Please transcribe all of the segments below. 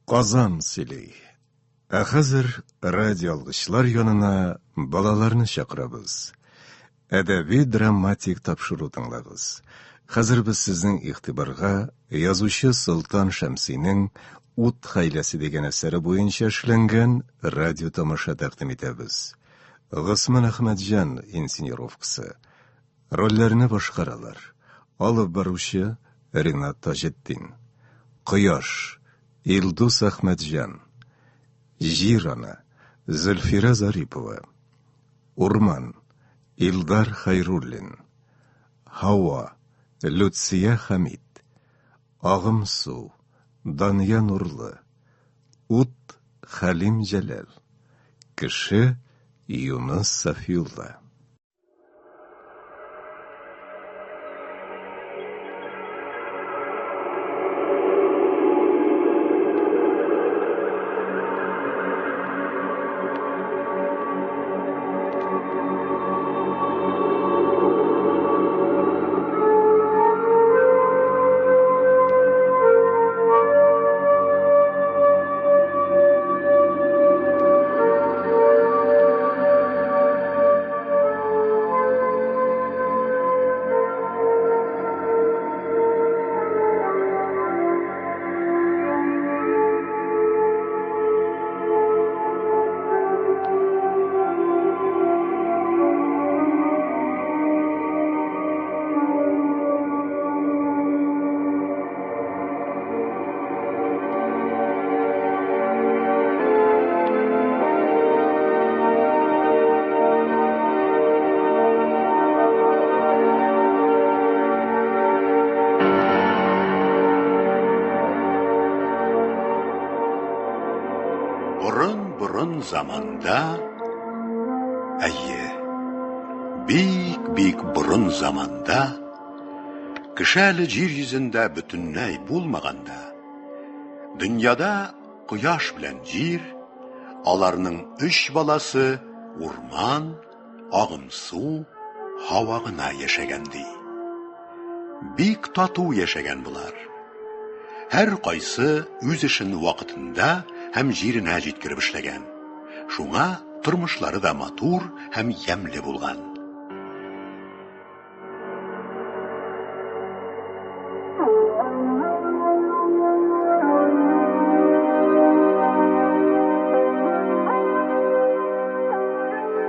Казан сөйли. Ә хәзер радиоалгычлар янына балаларны чакырабыз. Әдәби драматик тапшыру тыңлагыз. Хәзер без сезнең игътибарга язучы Солтан Шәмсинең Ут гаиләсе дигән әсәре буенча эшләнгән радио тамаша тәкъдим итәбез. Госман Әхмәтҗан инсценировкасы. Рольләрне башкаралар. Алып баручы Ринат Таҗетдин. Кояш, Илдус Әхмәтҗан. Җир ана, Зөлфирә Зарипова. Урман, Илдар Хәйруллин. Һава, Люция Хәмит. Агым су, Дания Нурлы. Ут, Хәлим Җәләл. Кеше, Юныс Сафиулла. Борын-борын заманда, әйе, бик-бик борын заманда, кеше әле җир йөзендә бөтенләй булмаганда, дөньяда кояш белән җир, аларның өч баласы урман, агымсу, һава гына яшәгән ди. Бик тату яшәгән болар. Һәр кайсы үз эшен вакытында һәм җиренә җиткереп эшләгән. Шуңа тормышлары да матур һәм ямьле булган.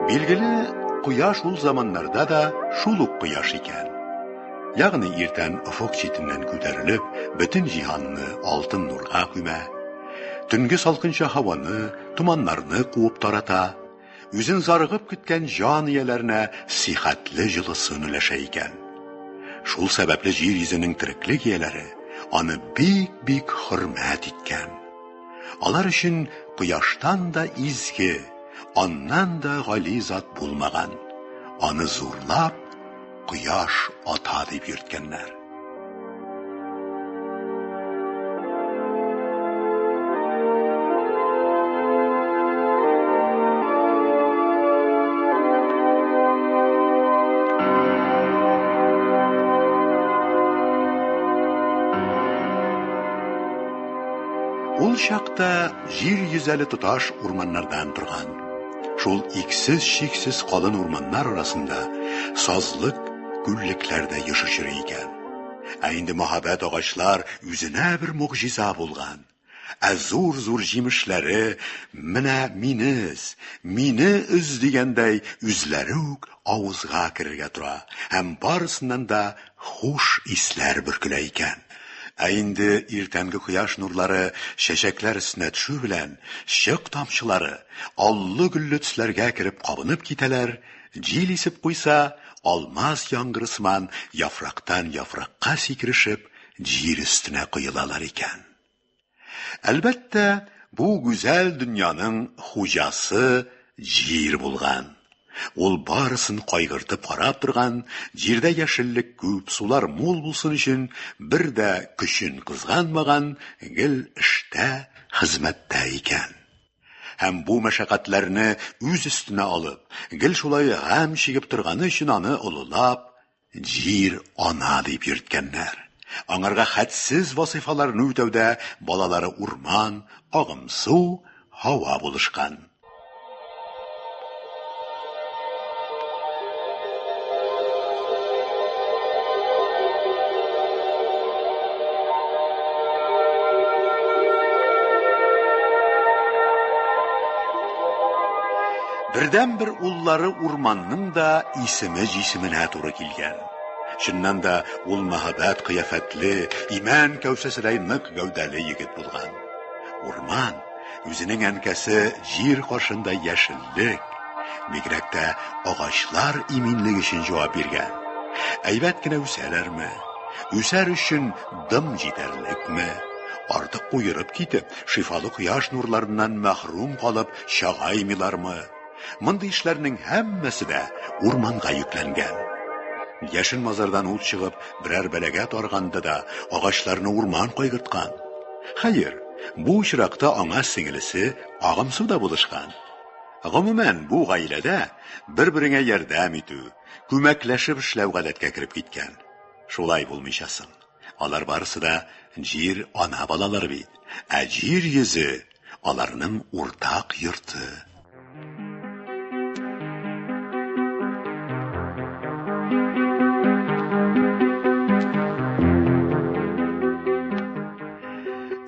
Билгеле, кояш ул заманнарда да шул ук кояш икән. Ягъни иртән офык читеннән күтәрелеп, бөтен җиһанны алтын нурга күмә, төнге салкынча һаваны, томаннарны куып тарата, үзен зарыгып көткән җан ияләренә сихәтле җылысын өләшә икән. Шул сәбәпле җир йөзенең тереклек ияләре аны бик-бик хөрмәт иткән. Алар өчен кояштан да изге, аннан да гали зат булмаган. Аны зурлап, Кояш ата дип йөрткәннәр. Ул чакта җир йөзе әле тоташ урманнардан торган. Шул иксез-чиксез калын урманнар арасында сазлык, күллекләр дә еш очрый икән. Ә инде мәһабәт агачлар үзенә бер могҗиза булган. Ә зур-зур җимешләре менә мине өз, мине өз дигәндәй үзләре үк авызга керергә тора һәм барысыннан да хуш исләр бөркелә икән. Ә инде иртәнге кояш нурлары чәчәкләр өстенә төшү белән, чык тамчылары аллы-гөлле төсләргә кереп кабынып китәләр, җил исеп куйса, алмаз яңгыры сыман яфрактан яфракка сикерешеп, җир өстенә коелалар икән. Әлбәттә, бу гүзәл дөньяның хуҗасы җир булган. Ул барысын кайгыртып карап торган, җирдә яшеллек күп, сулар мул булсын өчен бер дә көчен кызганмаган, гел эштә, хезмәттә икән. Һәм бу мәшәкатьләрне үз өстенә алып, гел шулай гамь чигеп торганы өчен аны олылап, Җир ана дип йөрткәннәр. Аңарга хәтсез вазыйфаларны үтәүдә балалары урман, агымсу, һава булышкан. Бердәнбер уллары урманның да исеме җисеменә туры килгән. Чыннан да ул мәһабәт кыяфәтле, имән кәүсәседәй нык гәүдәле егет булган. Урман үзенең әнкәсе җир каршында яшеллек, бигрәк тә агачлар иминлеге өчен җавап биргән. Әйбәт кенә үсәләрме? Үсәр өчен дым җитәрлекме? Артык куерып китеп, шифалы кояш нурларыннан мәхрүм калып чагаймыйлармы? Мондый эшләрнең һәммәсе дә урманга йөкләнгән. Яшен мазардан ут чыгып, берәр бәлагә тарганда да агачларны урман кайгырткан. Хәер, бу очракта аңа сеңелесе Агымсу да булышкан. Гомумән, бу гаиләдә бер-береңә ярдәм итү, күмәкләшеп эшләү гадәткә кереп киткән. Шулай булмыйча соң. Алар барысы да җир ана балалары бит. Ә җир йөзе аларның уртак йорты.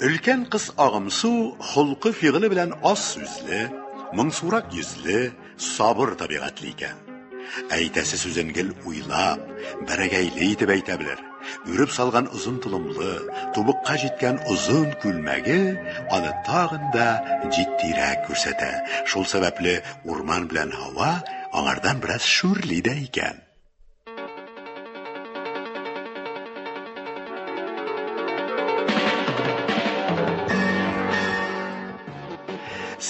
Өлкән кыз Агымсу холкы-фигыле белән аз сүзле, моңсурак йөзле, сабыр табигатьле икән. Әйтәсе сүзен гел уйлап, бәрәгәйле итеп әйтә белер. Үреп салган озын толымлы, тубыкка җиткән озын күлмәге аны тагын да җитдирәк күрсәтә. Шул сәбәпле урман белән һава аңардан бераз шүрли дә икән.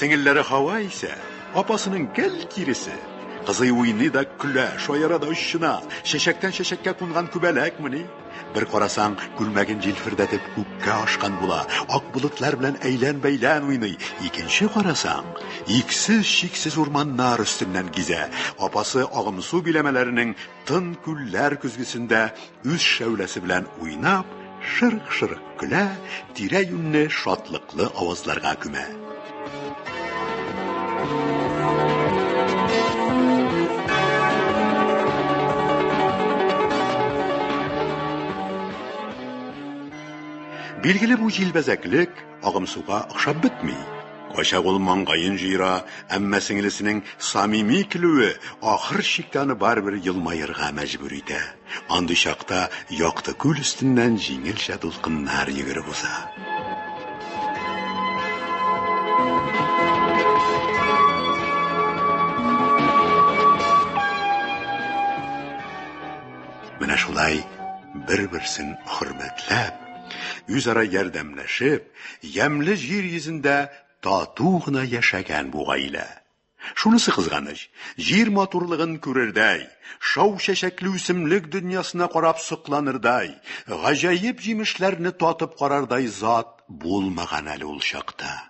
Сеңелләре Һава исә апасының гел киресе. Кызый уйный да көлә, шаяра да очына, чәчәктән чәчәккә кунган күбәләкмени? Бер карасаң, күлмәген җилфердәтеп күккә ашкан була, ак болытлар белән әйлән-бәйлән уйный. Икенче карасаң, иксез-чиксез урманнар өстеннән гизә. Апасы агымсу биләмәләренең тын күлләр көзгесендә үз шәүләсе белән уйнап, шырк-шырк көлә, тирә-юньне шатлыклы авазларга күмә. Билгеле, бу җилбәзәклек агымсуга охшап бетми. Кайчак ул маңгаен җыера, әмма сеңлесенең самими көлүе ахыр чиктә аны барыбер елмаерга мәҗбүр итә. Андый чакта якты күл өстеннән җиңелчә дулкыннар йөгереп уза. Менә шулай бер-берсен хөрмәтләп, үзара ярдәмләшеп, Ямьле җир йөзендә тату гына яшәгән бу гаилә. Шунысы кызганыч, җир матурлыгын күрердәй, шау чәчәкле үсемлек дөньясына карап сокланырдай, гаҗәеп җимешләрне татып карардай зат булмаган әле ул чакта.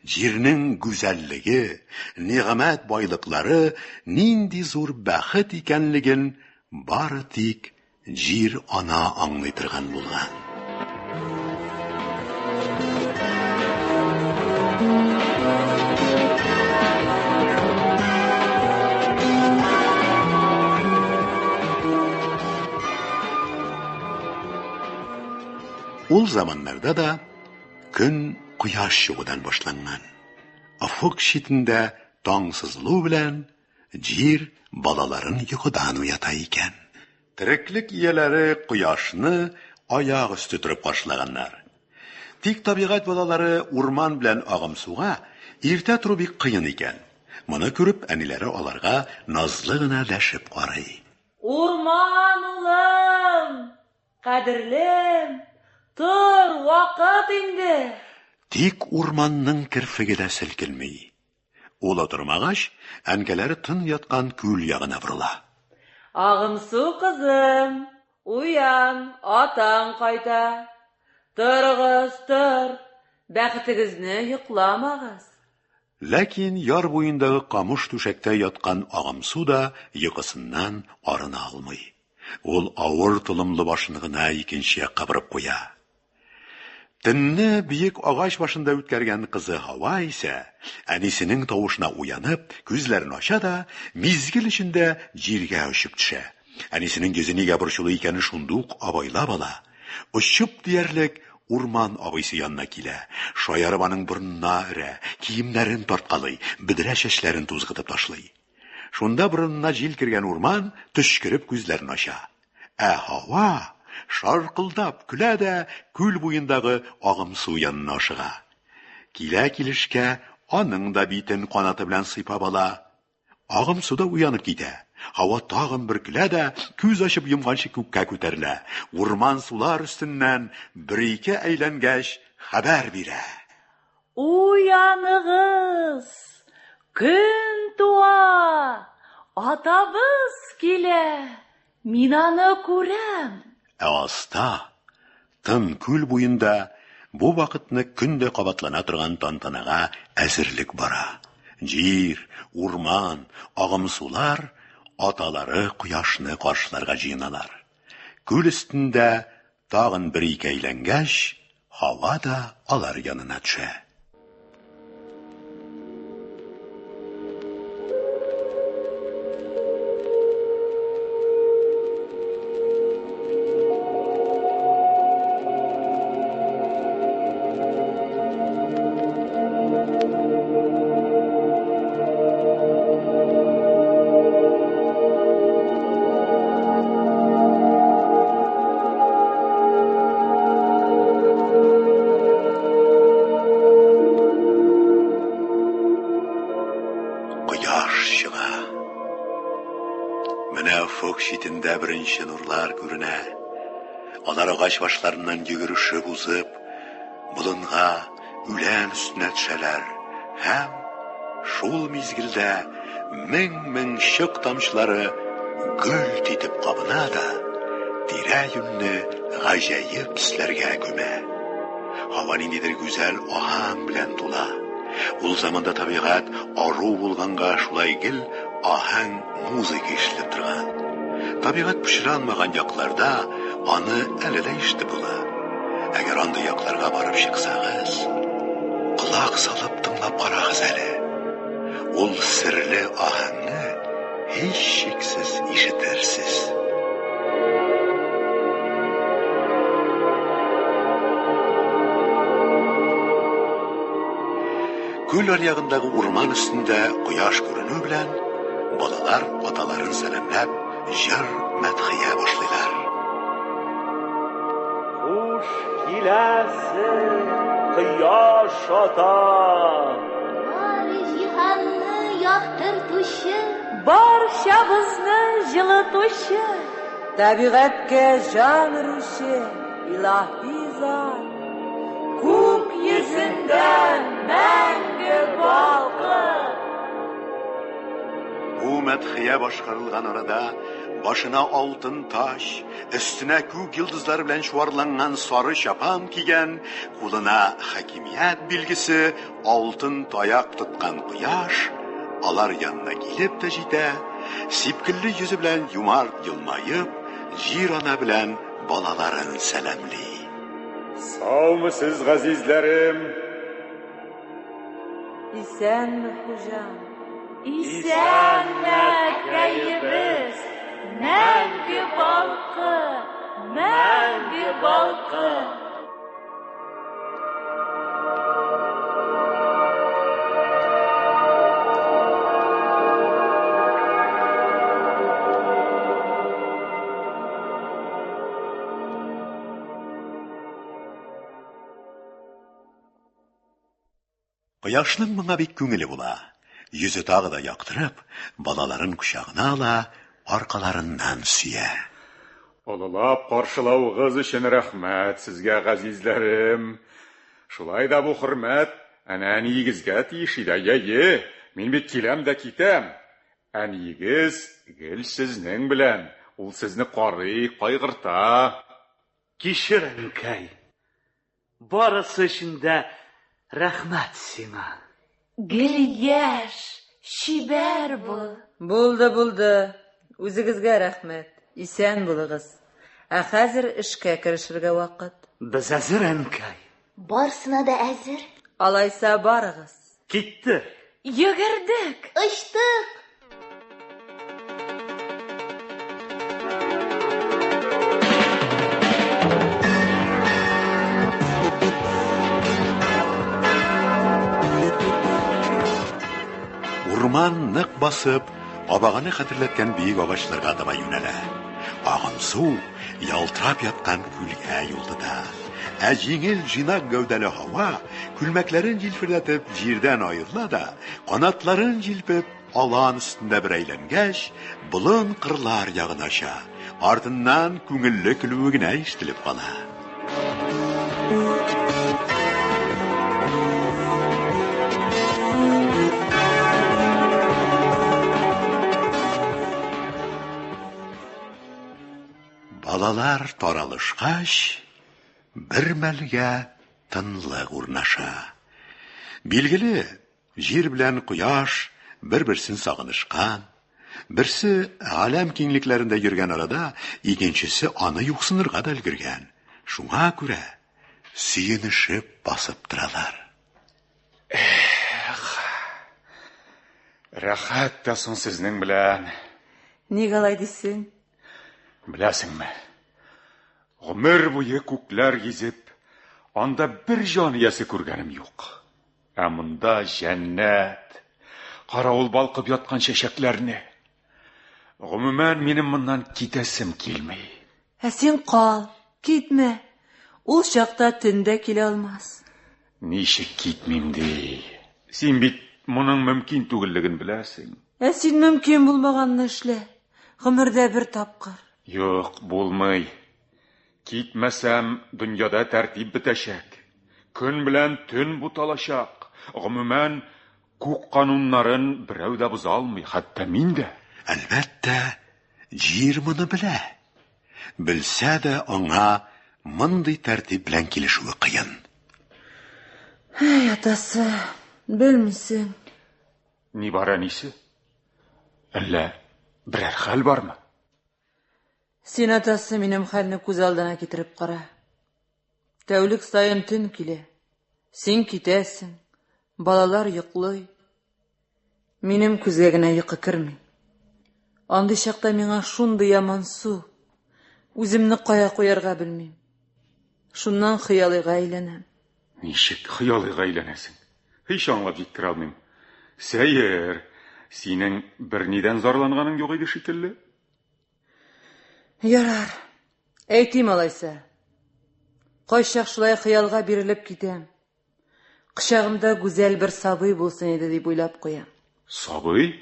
Җирнең гүзәллеге, нигъмәт байлыклары нинди зур бәхет икәнлеген бары тик Җир ана аңлый торган булган. Ул заманнарда да көн кояш чыгудан башланган. Офык читендә таң сызылу белән Җир балаларын йокыдан уята икән. Тереклек ияләре кояшны аяк өсте торып каршылаганнар. Тик табигать балалары урман белән агымсуга иртә тору бик кыен икән. Моны күреп, әниләре аларга назлы гына дәшеп карый. Урман улым, кадерлем, тор, вакыт инде! Тик урманның керфеге дә селкенми. Ул утырмагач, әнкәләре тын яткан күл ягына борыла. Агымсу кызым, уян, атаң кайта. Торыгыз, тор, бәхетегезне йокламагыз. Ләкин яр буендагы камыш түшәктә яткан Агымсу да йокысыннан арына алмый. Ул авыр толымлы башын гына икенче якка борып куя. Төнне биек агач башында үткәргән кызы Һава исә, әнисенең тавышына уянып, күзләрен ача да, мизгел эчендә җиргә очып төшә. Әнисенең йөзе нигә борчулы икәнен шундук абайлап ала. Очып диярлек урман абыйсы янына килә, шаярып аның борынына өрә, киемнәрен тарткалый, бөдрә чәчләрен тузгытып ташлый. Шунда борынына җил кергән урман төчкереп күзләрен ача. Ә һава шаркылдап көлә дә күл буендагы агымсу янына ашыга. Килә-килешкә аның да битен канаты белән сыйпап ала. Агымсу да уянып китә. Һава тагын бер көлә дә күз ачып йомганчы күккә күтәрелә. Урман сулар өстеннән бер-ике әйләнгәч, хәбәр бирә. Уяныгыз! Көн туа! Атабыз килә! Мин аны күрәм! Ә аста, тын күл буенда, бу вакытны көн дә кабатлана торган тантанага әзерлек бара. Җир, урман, агымсулар аталары кояшны каршыларга җыеналар. Күл өстендә тагын бер-ике әйләнгәч, Һава да алар янына төшә. Кояш чыга. Менә офык читендә беренче нурлар күренә. Алар агач башларыннан йөгерешеп узып, болынга, үлән өстенә төшәләр һәм шул мизгелдә мең-мең чык тамчылары гөлт итеп кабына да, тирә-юньне гаҗәеп төсләргә күмә. Һава ниндидер гүзәл аһәң белән тула. Ул заманда табигать ару булганга шулай гел аһәң музыка ишетелеп торган. Табигать пычранмаган якларда аны әле дә ишетеп була. Әгәр андый якларга барып чыксагыз, колак салып тыңлап карагыз әле. Ул серле аһәңне һичшиксез ишетерсез. Күл аръягындагы урман өстендә кояш күренү белән, балалар аталарын сәламләп, җыр мәдхия башлыйлар. Хуш киләсең, кояш ата! Бар җиһанны яктыртучы. Барчабызны җылытучы. Табигатькә җан өрүче илаһи зат. Күк йөзендә мәңге балкып. Бу мәдхия башкарылган арада башына алтын таҗ, өстенә күк йолдызлары белән чуарланган сары чапан кигән, кулына хакимият билгесе алтын таяк тоткан кояш алар янына килеп тә җитә, сипкелле йөзе белән юмарт елмаеп, җир-ана белән балаларын сәламли. Саумысыз, газизләрем! Исәнме, хуҗам! Исәнме, әткәебез! Мәңге балкы, мәңге балкы! Кояшның моңа бик күңеле була. Йөзе тагы да яктырып, балаларын кочагына ала, аркаларыннан сөя. Олылап каршылавыгыз өчен рәхмәт сезгә, газизләрем. Шулай да бу хөрмәт әнә әниегезгә тиеш иде. Әйе, мин бит киләм дә китәм. Әниегез гел сезнең белән, ул сезне карый, кайгырта. Кичер, әнкәй. Барысы өчен дә рәхмәт сиңа. Гел яшь, чибәр бул. Булды, булды. Үзегезгә рәхмәт. Исән булыгыз. Ә хәзер эшкә керешергә вакыт. Без әзер, әнкәй. Барсына да әзер. Алайса барыгыз. Киттек. Йөгердек. Очтык. Урман нык басып, абаганы хәтерләткән биек агачларга таба юнәлә. Агымсу ялтырап яткан күлгә юл тота. Ә җиңел җыйнак гәүдәле һава күлмәкләрен җилфердәтеп җирдән аерыла да, канатларын җилпеп алан өстендә бер әйләнгәч, болын кырлар ягына оча. Артыннан күңелле көлүе генә ишетелеп кала. Балалар таралышкач, бер мәлгә тынлык урнаша. Билгеле, җир белән кояш бер-берсен сагынышкан. Берсе галәм киңлекләрендә йөргән арада, икенчесе аны юксынырга да өлгергән. Шуңа күрә сөенешеп басып торалар. Эх, рәхәт тә соң сезнең белән. Ник алай дисең? Беләсеңме, гомер буе күкләр гизеп, анда бер җан иясе күргәнем юк. Ә монда җәннәт. Кара ул балкып яткан чәчәкләрне. Гомумән, минем моннан китәсем килми. Ә син кал, китмә. Ул чакта төн дә килә алмас. Ничек китмим ди? Син бит моның мөмкин түгеллеген беләсең. Ә син мөмкин булмаганны эшлә. Гомердә бер тапкыр. Юк, булмый. Китмәсәм, дөньяда тәртип бетәчәк. Көн белән төн буталачак. Гомумән, күк кануннарын берәү дә боза алмый, хәтта мин дә. Әлбәттә, җир моны белә. Белсә дә, аңа мондый тәртип белән килешүе кыен. Әй, атасы, белмисең. Ни бар, әнисе? Әллә берәр хәл бармы? Син, атасы, минем хәлне күз алдына китереп кара. Тәүлек саен төн килә. Син китәсең, балалар йоклый. Минем күзгә генә йокы керми. Андый чакта миңа шундый ямансу. Үземне кая куярга белмим. Шуннан хыялыйга әйләнәм. Ничек хыялыйга әйләнәсең? Һич аңлап җиткерә алмыйм. Сәер, синең бернидән зарланганың юк иде шикелле. Ярар, әйтим алайса. Кайчак шулай хыялга бирелеп китәм. Кочагымда гүзәл бер сабый булсын иде дип уйлап куям. Сабый?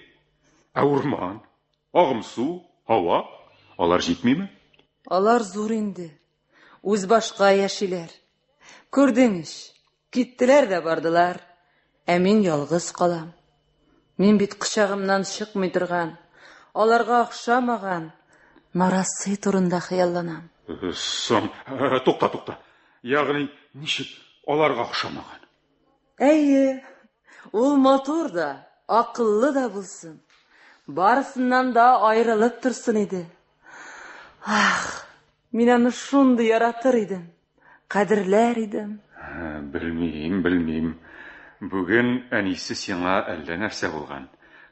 Ә урман, агымсу, һава? Алар җитмиме? Алар зур инде. Үз башка яшиләр. Күрдең ич, киттеләр дә бардылар. Ә мин ялгыз калам. Мин бит кочагымнан чыкмый торган, аларга охшамаган нарасый турында хыялланам. Соң, тукта, тукта. Ягъни ничек аларга охшамаган? Әйе, ул матур да, акыллы да булсын. Барысыннан да аерылып торсын иде. Ах, мин аны шундый яратыр идем, кадерләр идем. Белмим, белмим. Бүген әнисе сиңа әллә нәрсә булган.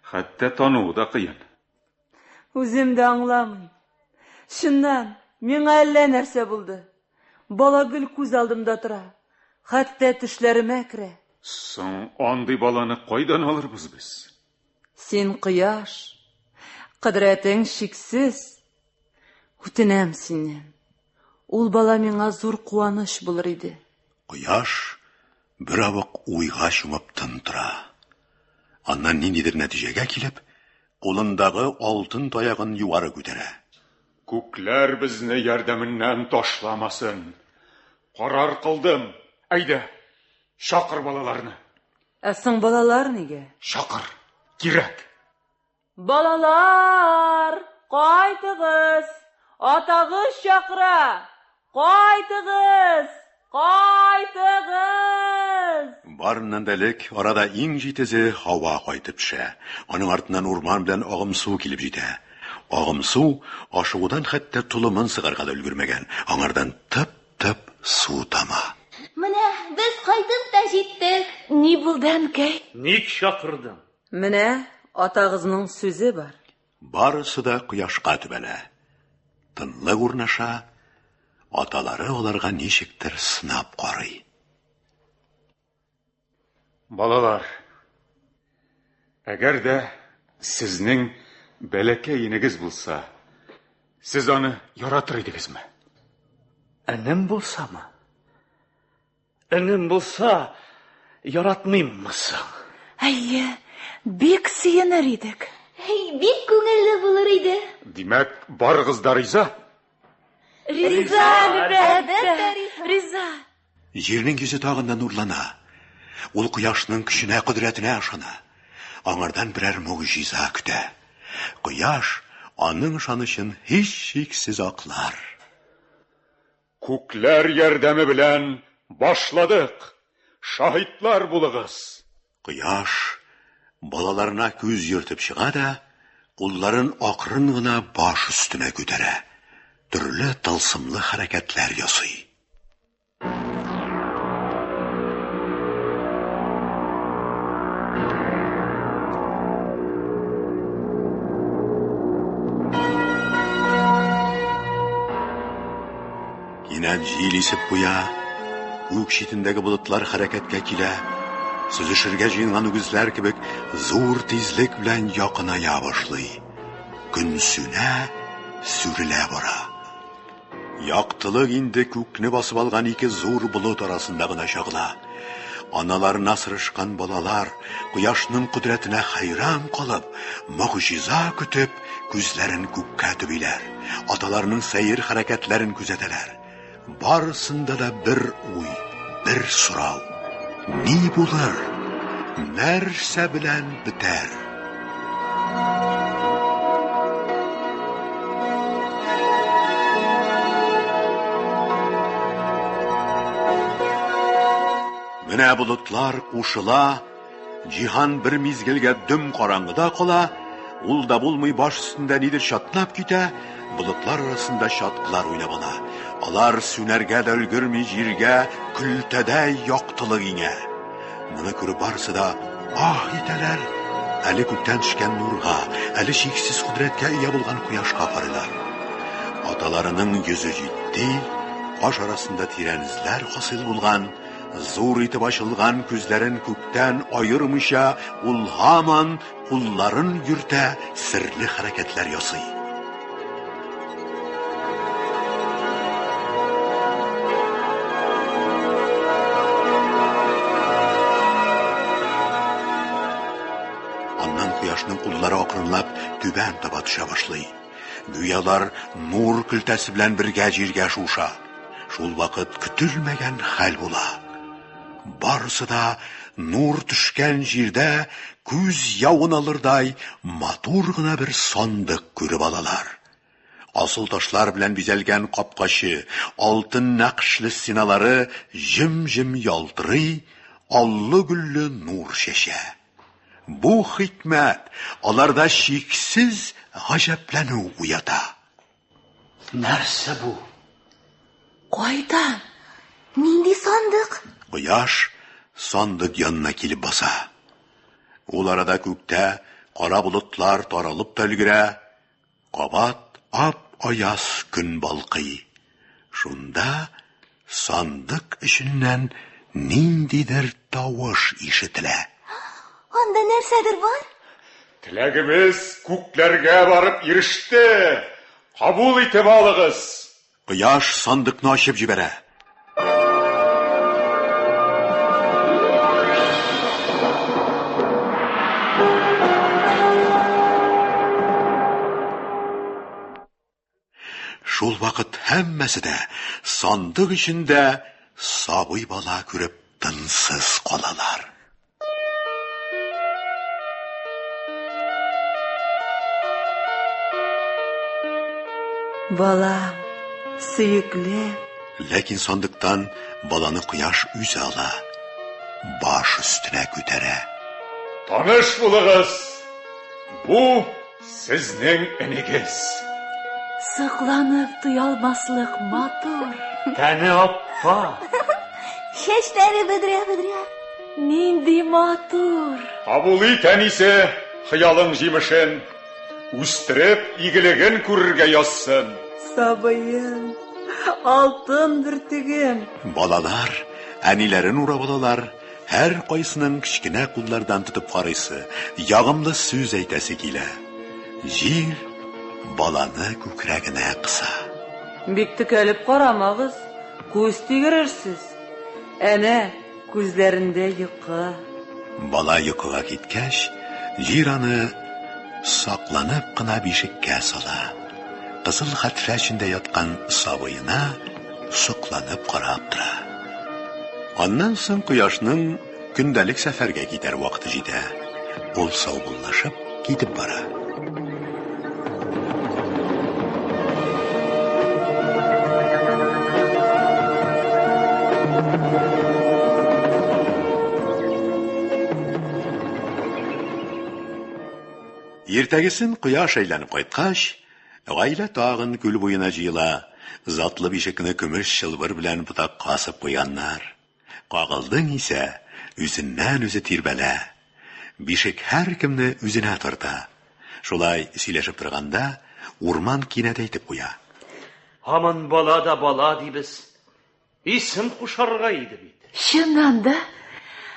Хәтта тануы да кыен. Үзем дә аңламыйм. Чыннан, миңа әллә нәрсә булды. Бала гел күз алдымда тора. Хәтта төшләремә керә. Соң андый баланы кайдан алырбыз без? Син кояш, кодрәтең чиксез. Үтенәм синнән. Ул бала миңа зур куаныч булыр иде. Кояш беравык уйга чумып тын тора. Аннан ниндидер нәтиҗәгә килеп, кулындагы алтын таягын югары күтәрә. Күкләр безне ярдәменнән ташламасын. Карар кылдым. Әйдә, чакыр балаларны. Ә соң балалар нигә? Чакыр. Кирәк. Балалар, кайтыгыз! Атагыз чакыра! Кайтыгыз! Кайтыгыз! Барыннан да элек арада иң җитезе һава кайтып төшә. Аның артыннан урман белән агымсу килеп җитә. Агымсу ашыгудан хәтта толымын сыгарга да өлгермәгән, аңардан тып-тып су тама. Менә без кайтып та җиттек. Ни булды, әнкәй? Ник чакырдың? Менә атагызның сүзе бар. Барысы да кояшка төбәлә. Тынлык урнаша, аталары аларга ничектер сынап карый. Балалар, әгәр дә сезнең бәләкәй энегез булса, сез аны яратыр идегезме? Энем булсамы? Энем булса, яратмыйммы соң? Әйе, бик сөенер идек. Әй, бик күңелле булыр иде. Димәк, барыгыз да риза? Риза, әлбәттә. Риза. Җирнең йөзе тагын да нурлана. Ул кояшның көченә, кодрәтенә ышана. Аңардан берәр могҗиза көтә. Кояш аның ышанычын һичшиксез аклар. Күкләр ярдәме белән башладык. Шаһитлар булыгыз. Кояш балаларына күз йөртеп чыга да, кулларын акрын гына баш өстенә күтәрә. Төрле тылсымлы хәрәкәтләр ясый. Кинәт җил исеп куя, күк читендәге болытлар хәрәкәткә килә, сөзешергә җыенган үгезләр кебек зур тизлек белән якыная башлый. Көн сүнә, сүрелә бара. Яктылык инде күкне басып алган ике зур болыт арасында гына чагыла. Аналарына сырышкан балалар, кояшның кодрәтенә хәйран калып, могҗиза көтеп, күзләрен күккә төбиләр, аталарының сәер хәрәкәтләрен күзәтәләр. Барысында да бер уй, бер сорау. Ни булыр? Нәрсә белән бетәр? Менә болытлар кушыла, җиһан бер мизгелгә дөм караңгыда кала, ул да булмый баш өстендә нидер чатнап китә, болытлар арасында чаткылар уйнап ала. Алар сүнәргә дә өлгерми җиргә көлтәдәй яктылык иңә. Моны күреп барысы да аһ итәләр. Әле күктән төшкән нурга, әле чиксез кодрәткә ия булган кояшка карыйлар. Аталарының йөзе җитди, каш арасында тирән эзләр хасил булган, зур итеп ачылган күзләрен күктән аермыйча, ул һаман кулларын йөртә, серле хәрәкәтләр ясый. Аннан кояшның куллары акрынлап түбән таба төшә башлый. Гүя алар нур көлтәсе белән бергә җиргә шуыша. Шул вакыт көтелмәгән хәл була. Барысы да нур төшкән җирдә күз явын алырдай матур гына бер сандык күреп алалар. Асыл ташлар белән бизәлгән капкачы, алтын нәкышле стеналары җем-җем ялтырый, аллы-гөлле нур чәчә. Бу хикмәт аларда чиксез гаҗәпләнү уята. Нәрсә бу? Кайда? Нинди сандык? Кояш сандык янына килеп баса. Ул арада күктә кара болытлар таралып та өлгерә, кабат ап-аяз көн балкый. Шунда сандык эченнән ниндидер тавыш ишетелә. Анда нәрсәдер бар? Теләгебез күкләргә барып иреште. Кабул итеп алыгыз. Кояш сандыкны ачып җибәрә. Шул вакыт һәммәсе дә сандык эчендә сабый бала күреп тынсыз калалар. Балам, сөекле. Ләкин сандыктан баланы кояш үзе ала, баш өстенә күтәрә. Таныш булыгыз! Бу Сезнең энегез. Сокланып туялмаслык матур. Тәне аппак. Чәчләре бөдрә-бөдрә. Нинди матур. Кабул ит, әнисе, хыялың җимешен. Үстереп, игелеген күрергә язсын. Сабыем, алтын бөртегем. Балалар әниләрен урап алалар, һәркайсының кечкенә куллардан тотып карыйсы, ягымлы сүз әйтәсе килә. Җир баланы күкрәгенә кыса. Бик текәлеп карамагыз, күз тигерерсез. Әнә, күзләрендә йокы. Бала йокыга киткәч, җир аны сакланып кына бишеккә сала. Кызыл хәтфә эчендә яткан сабыена сокланып карап тора. Аннан соң кояшның көндәлек сәфәргә китәр вакыты җитә. Ул саубуллашып китеп бара. Иртәгесен кояш әйләнеп кайткач, гаилә тагын күл буена җыела. Затлы бишекне көмеш чылбыр белән ботакка асып куйганнар. Кагылдың исә, үзеннән-үзе тирбәлә. Бишек һәркемне үзенә тарта. Шулай сөйләшеп торганда, урман кинәт әйтеп куя. Һаман бала да бала дибез. Исем кушарга иде бит. Чыннан да,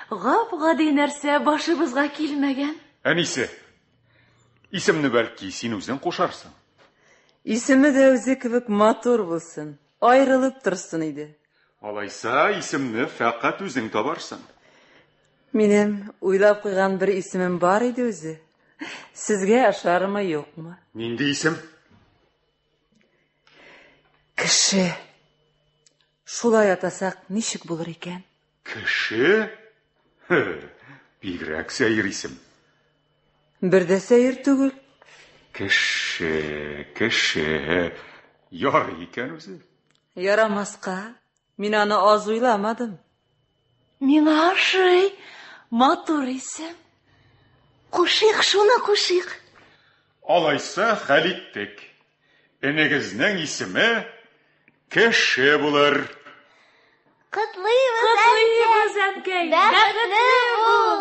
гап-гади нәрсә башыбызга килмәгән. Әнисе, исемне бәлки син үзең кушарсың? Исеме дә үзе кебек матур булсын, аерылып торсын иде. Алайса, исемне фәкать үзең табарсың. Минем уйлап куйган бер исемем бар иде үзе. Сезгә ошармы, юкмы? Нинди исем? Кеше. Шулай атасак, ничек булыр икән? Кеше? Бигрәк сәер исем. Бер дә сәер түгел. Кеше, кеше. Ярый икән үзе. Ярамаска. Мин аны аз уйламадым. Миңа ошый. Матур исем. Кушыйк шуны, кушыйк. Алайса хәл иттек. Энегезнең исеме Кеше булыр. Котлыйбыз, Котлыйбыз, әнкәй. Бәхетле бул.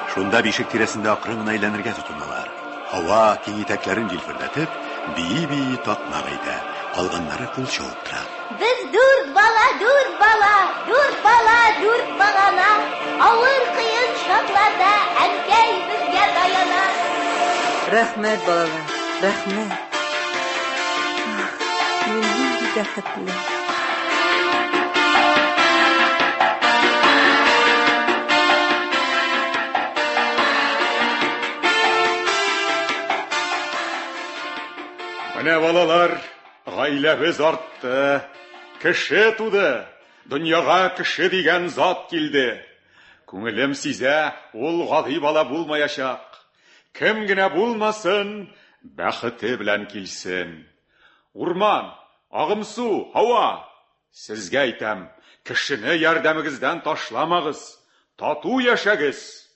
Шунда бишек тирәсендә акрын гына әйләнергә тотыналар. Һава киң итәкләрен җилфердәтеп, бии-бии такмак әйтә, калганнары кул чабып тора. Без дүрт бала, дүрт бала, дүрт бала, дүрт багана. Авыр кыен шартларда әнкәй безгә таяна. Рәхмәт, балалар, рәхмәт. Ах, мин нинди бәхетле. Менә балалар, гаиләбез артты. Кеше туды. Дөньяга кеше дигән зат килде. Күңелем сизә, ул гади бала булмаячак. Кем генә булмасын, бәхете белән килсен. Урман, агымсу, һава, сезгә әйтәм, кешене ярдәмегездән ташламагыз, тату яшәгез.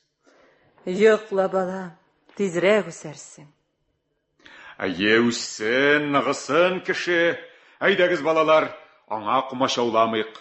Йокла, балам, тизрәк үсәрсең. Әйе, үссен, ныгысын кеше. Әйдәгез, балалар, аңа комачауламыйк.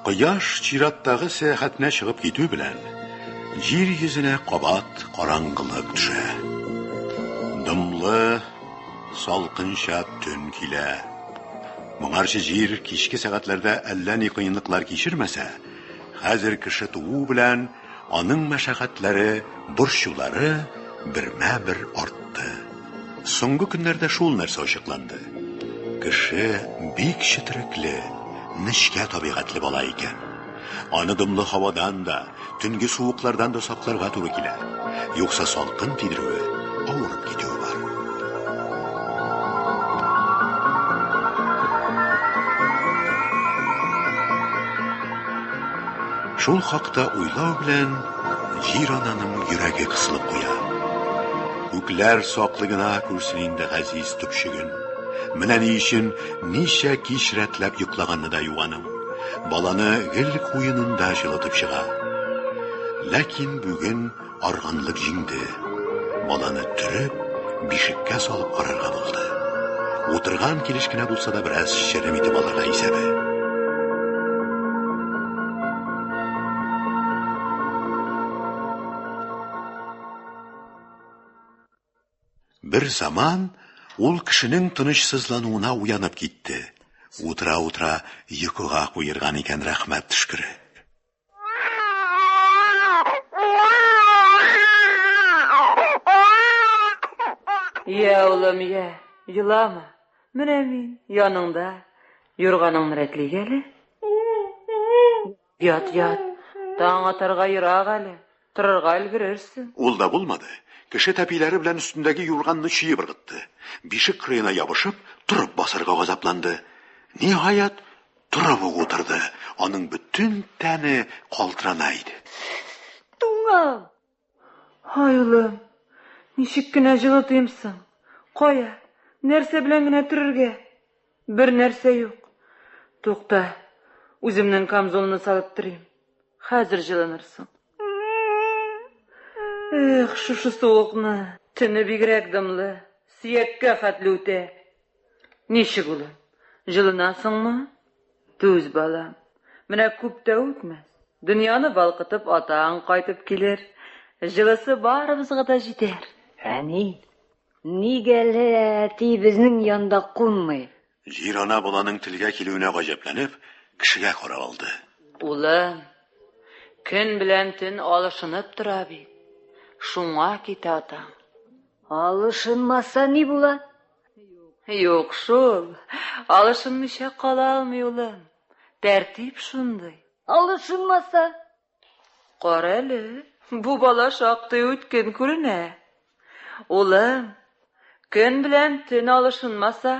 Кояш чираттагы сәяхәтенә чыгып китү белән, җир йөзенә кабат караңгылык төшә. Дымлы, салкынча төн килә. Моңарчы җир кичке сәгатьләрдә әллә ни кыенлыклар кичермәсә, хәзер кеше туу белән аның мәшәкатьләре, борчулары бермә-бер артты. Соңгы көннәрдә шул нәрсә ачыкланды. Кеше бик четерекле, нечкә табигатьле бала икән. Аны дымлы һавадан да, төнге суыклардан да сакларга туры килә. Юкса салкын тидерүе, авырып китүе бар. Шул хакта уйлау белән Җир-ананың йөрәге кысылып куя. Күкләр саклый гына күрсен инде газиз төпчеген. Менә ни өчен ничә кич рәтләп йоклаганы да юк аның. Баланы гел куенында җылытып чыга. Ләкин бүген арганлык җиңде. Баланы төреп, бишеккә салып карарга булды. Утырган килеш кенә булса да бераз черем итеп алырга исәбе. Бер заман ул кешенең тынычсызлануына уянып китте. Утыра-утыра йокыга куерган икән рәхмәт төшкере. Йә, улым, йә, елама. Менә мин, яныңда. Юрганыңны рәтлик әле. Ят, ят. Таң атарга ерак әле. Торырга өлгерерсең. Ул да булмады, кеше тәпиләре белән өстендәге юрганны чөеп ыргытты. Бишек кырыена ябышып, торып басарга газапланды. Ниһаять, торып ук утырды. Аның бөтен тәне калтырана иде. Туңам! Ай, улым, ничек кенә җылытыйм соң? Кая, нәрсә белән генә төрергә? Бер нәрсә юк. Тукта, үземнең камзолны салып торыйм. Хәзер җылынырсың. Эх, шушы суыкны. Төне бигрәк дымлы, сөяккә хәтле үтә. Ничек, улым, җылынасыңмы? Түз, балам. Менә күп тә үтмәс. Дөньяны балкытып атаң кайтып килер. Җылысы барыбызга да җитәр. Әни, нигә әле әти безнең янда кунмый? Җир-ана баланың телгә килүенә гаҗәпләнеп, кешегә карап алды. Улым, көн белән төн алышынып тора бит. Шуңа китә атаң. Алышынмаса ни була? Юк шул, алышынмыйча кала алмый, улым. Тәртип шундый. Алышынмаса? Кара әле, бу бала шактый үткен күренә. Улым, көн белән төн алышынмаса,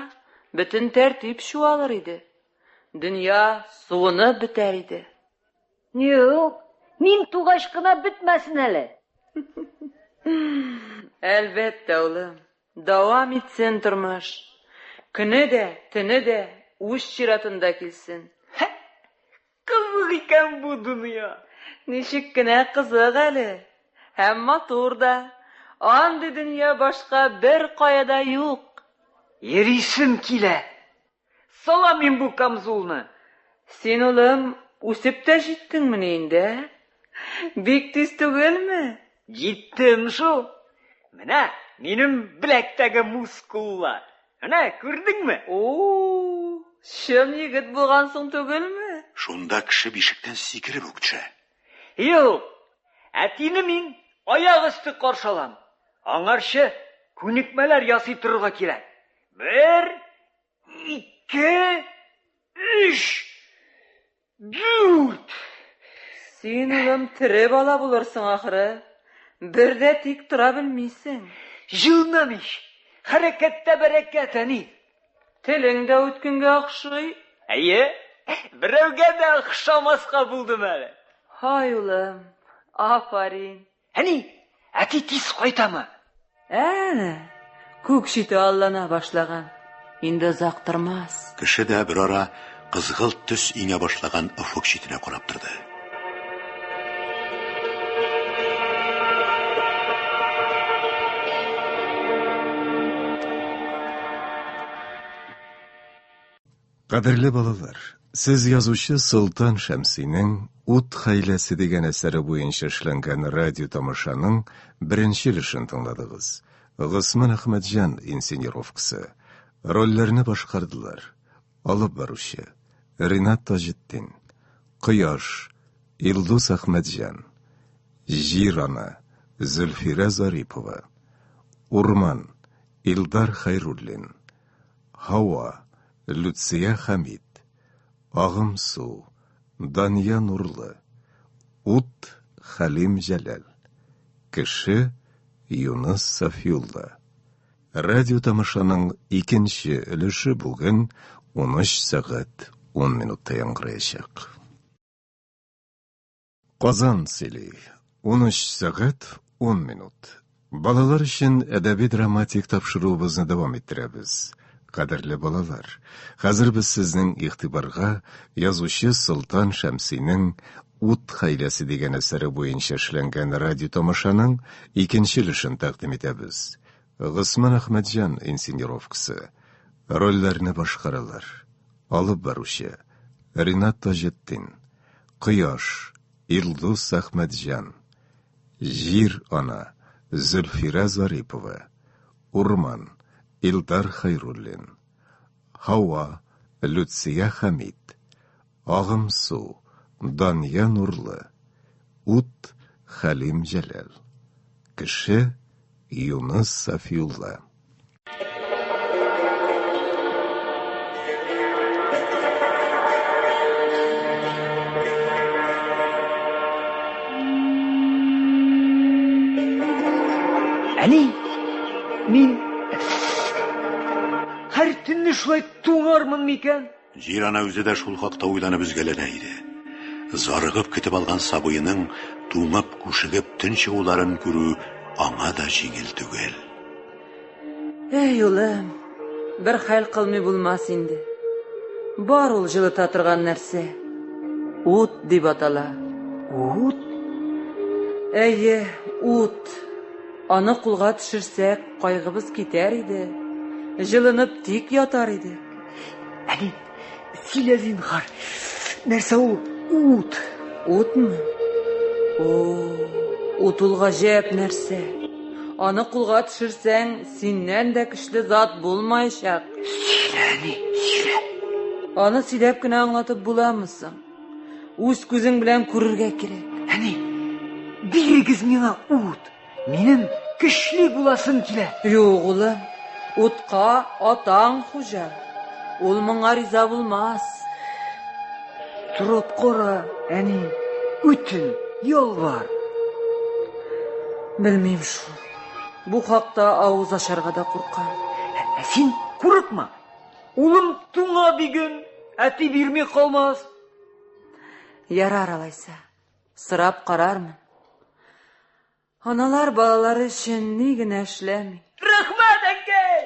бөтен тәртип чуалыр иде. Дөнья суынып бетәр иде. Юк, мин тугач кына бетмәсен әле. Әлбәттә, улым, дәвам итсен тормыш. Көне дә, төне дә үз чиратында килсен. Кызык икән бу дөнья. Ничек кенә кызык әле. Һәм матур да. Андый дөнья башка бер кая да юк. Йөрисем килә. Салам мин бу камзулны. Син, улым, үсеп тә җиттеңмени инде, ә? Бик тиз түгелме? Җиттем шул. Менә минем беләктәге мускуллар. Менә, күрдеңме? О, чын егет булгансың түгелме? Шунда кеше бишектән сикереп үк төшә. Юк, әтине мин аяк өсте каршы алам. Аңарчы күнекмәләр ясый торырга кирәк. Бер, ике, өч, дүрт. Син, улым, тере бала булырсың ахры. Бер дә тик тора белмисең. Җылынам ич. Хәрәкәттә бәрәкәт, әни. Телең дә үткенгә охшый. Әйе, берәүгә дә охшамаска булдым әле. Һай, улым, афарин. Әни, әти тиз кайтамы? Әнә, күк чите аллана башлаган. Инде озак тормас. Кеше дә берара кызгылт төс иңә башлаган офык читенә карап торды. Кадерле балалар, сез язучы Солтан Шәмсинең Ут гаиләсе дигән әсәре буенча эшләнгән радио тамашаның беренче өлешен тыңладыгыз. Госман Әхмәтҗан инсценировкасы. Рольләрне башкардылар. Алып баручы Ринат Таҗетдин, Кояш Илдус Әхмәтҗан, Җир ана Зөлфирә Зарипова, Урман Илдар Хәйруллин, Һава, Люция Хәмит. Агым су, Дания Нурлы, Ут, Хәлим Җәләл, Кеше, Юныс Сафиулла. Радио тамашаның икенче өлеше бүген 13 сәгать 10 минутта яңгыраячак. Казан сөйли. 13 сәгать 10 минут. Балалар өчен әдәби-драматик тапшыруыбызны дәвам иттерәбез. Кадерле балалар, хәзер без сезнең игътибарга язучы Солтан Шәмсинең Ут гаиләсе дигән әсәре буенча эшләнгән радиотамашаның икенче өлешен тәкъдим итәбез. Госман Әхмәтҗан инсценировкасы. Рольләрне башкаралар. Алып баручы Ринат Таҗетдин, Кояш, Илдус Әхмәтҗан, Җир ана, Зөлфирә Зарипова, Урман, Илдар Хәйруллин, Һава, Люция Хәмит, Агымсу, Дания Нурлы, Ут, Хәлим Җәләл, Кеше, Юныс Сафиулла. Әни, мин һәр төнне шулай туңармын микән? Җир ана үзе дә шул хакта уйланып өзгәләнә иде. Зарыгып көтеп алган сабыеның туңып, күшегеп төн чыгуларын күрү аңа да җиңел түгел. Әй, улым, бер хәл кылмый булмас инде. Бар ул җылыта торган нәрсә. Ут дип атала. Ут? Әйе, ут. Аны кулга төшерсәк, кайгыбыз китәр иде. Җылынып тик ятар идек. Әни, сөйлә зинһар. Нәрсә ул ут? Утмы? О, ут ул гаҗәп нәрсә. Аны кулга төшерсәң, синнән дә көчле зат булмаячак. Сөйлә, әни, сөйлә. Аны сөйләп кенә аңлатып буламы соң? Үз күзең белән күрергә кирәк. Әни, бирегез миңа ут. Минем көчле буласым килә. Юк, улым, утка атаң хуҗа. Ул моңа риза булмас. Торып кара, әни, үтен, ялвар. Белмим шул. Бу хакта авыз ачарга да куркам. Ә син курыкма. Улым туңа диген, әти бирми калмас. Ярар алайса. Сорап карармын. Аналар балалары өчен ни генә эшләми. Рәхмәт, әнкәй!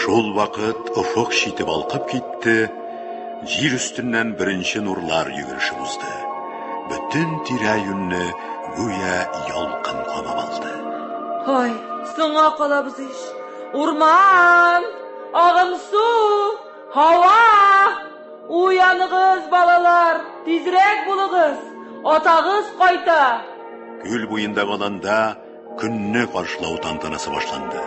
Шул вакыт офык чите балкып китте, җир өстеннән беренче нурлар йөгерешеп узды. Бөтен тирә-юньне гүя ялкын камап алды. Ай, соңга калабыз ич. Урман, агым су, һава! Уяныгыз, балалар, тизрәк булыгыз. Атагыз кайта. Күл буендагы аланда көнне каршылау тантанасы башланды.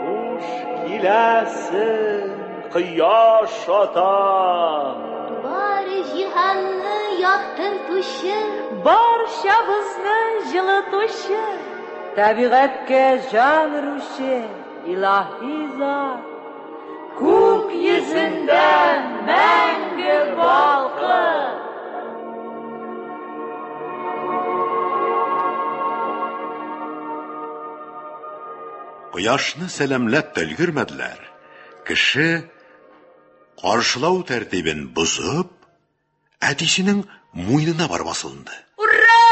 Хуш киләсең, кояш ата! Бары җиһанны яктыртучы, Барчабызны җылытучы, Табигатькә җан өрүче илаһи зат. Күк йөзендә мәңге балкып. Кояшны сәламләп тә өлгермәделәр, кеше каршылау тәртибен бозып, әтисенең муенына барып асылынды. Ура!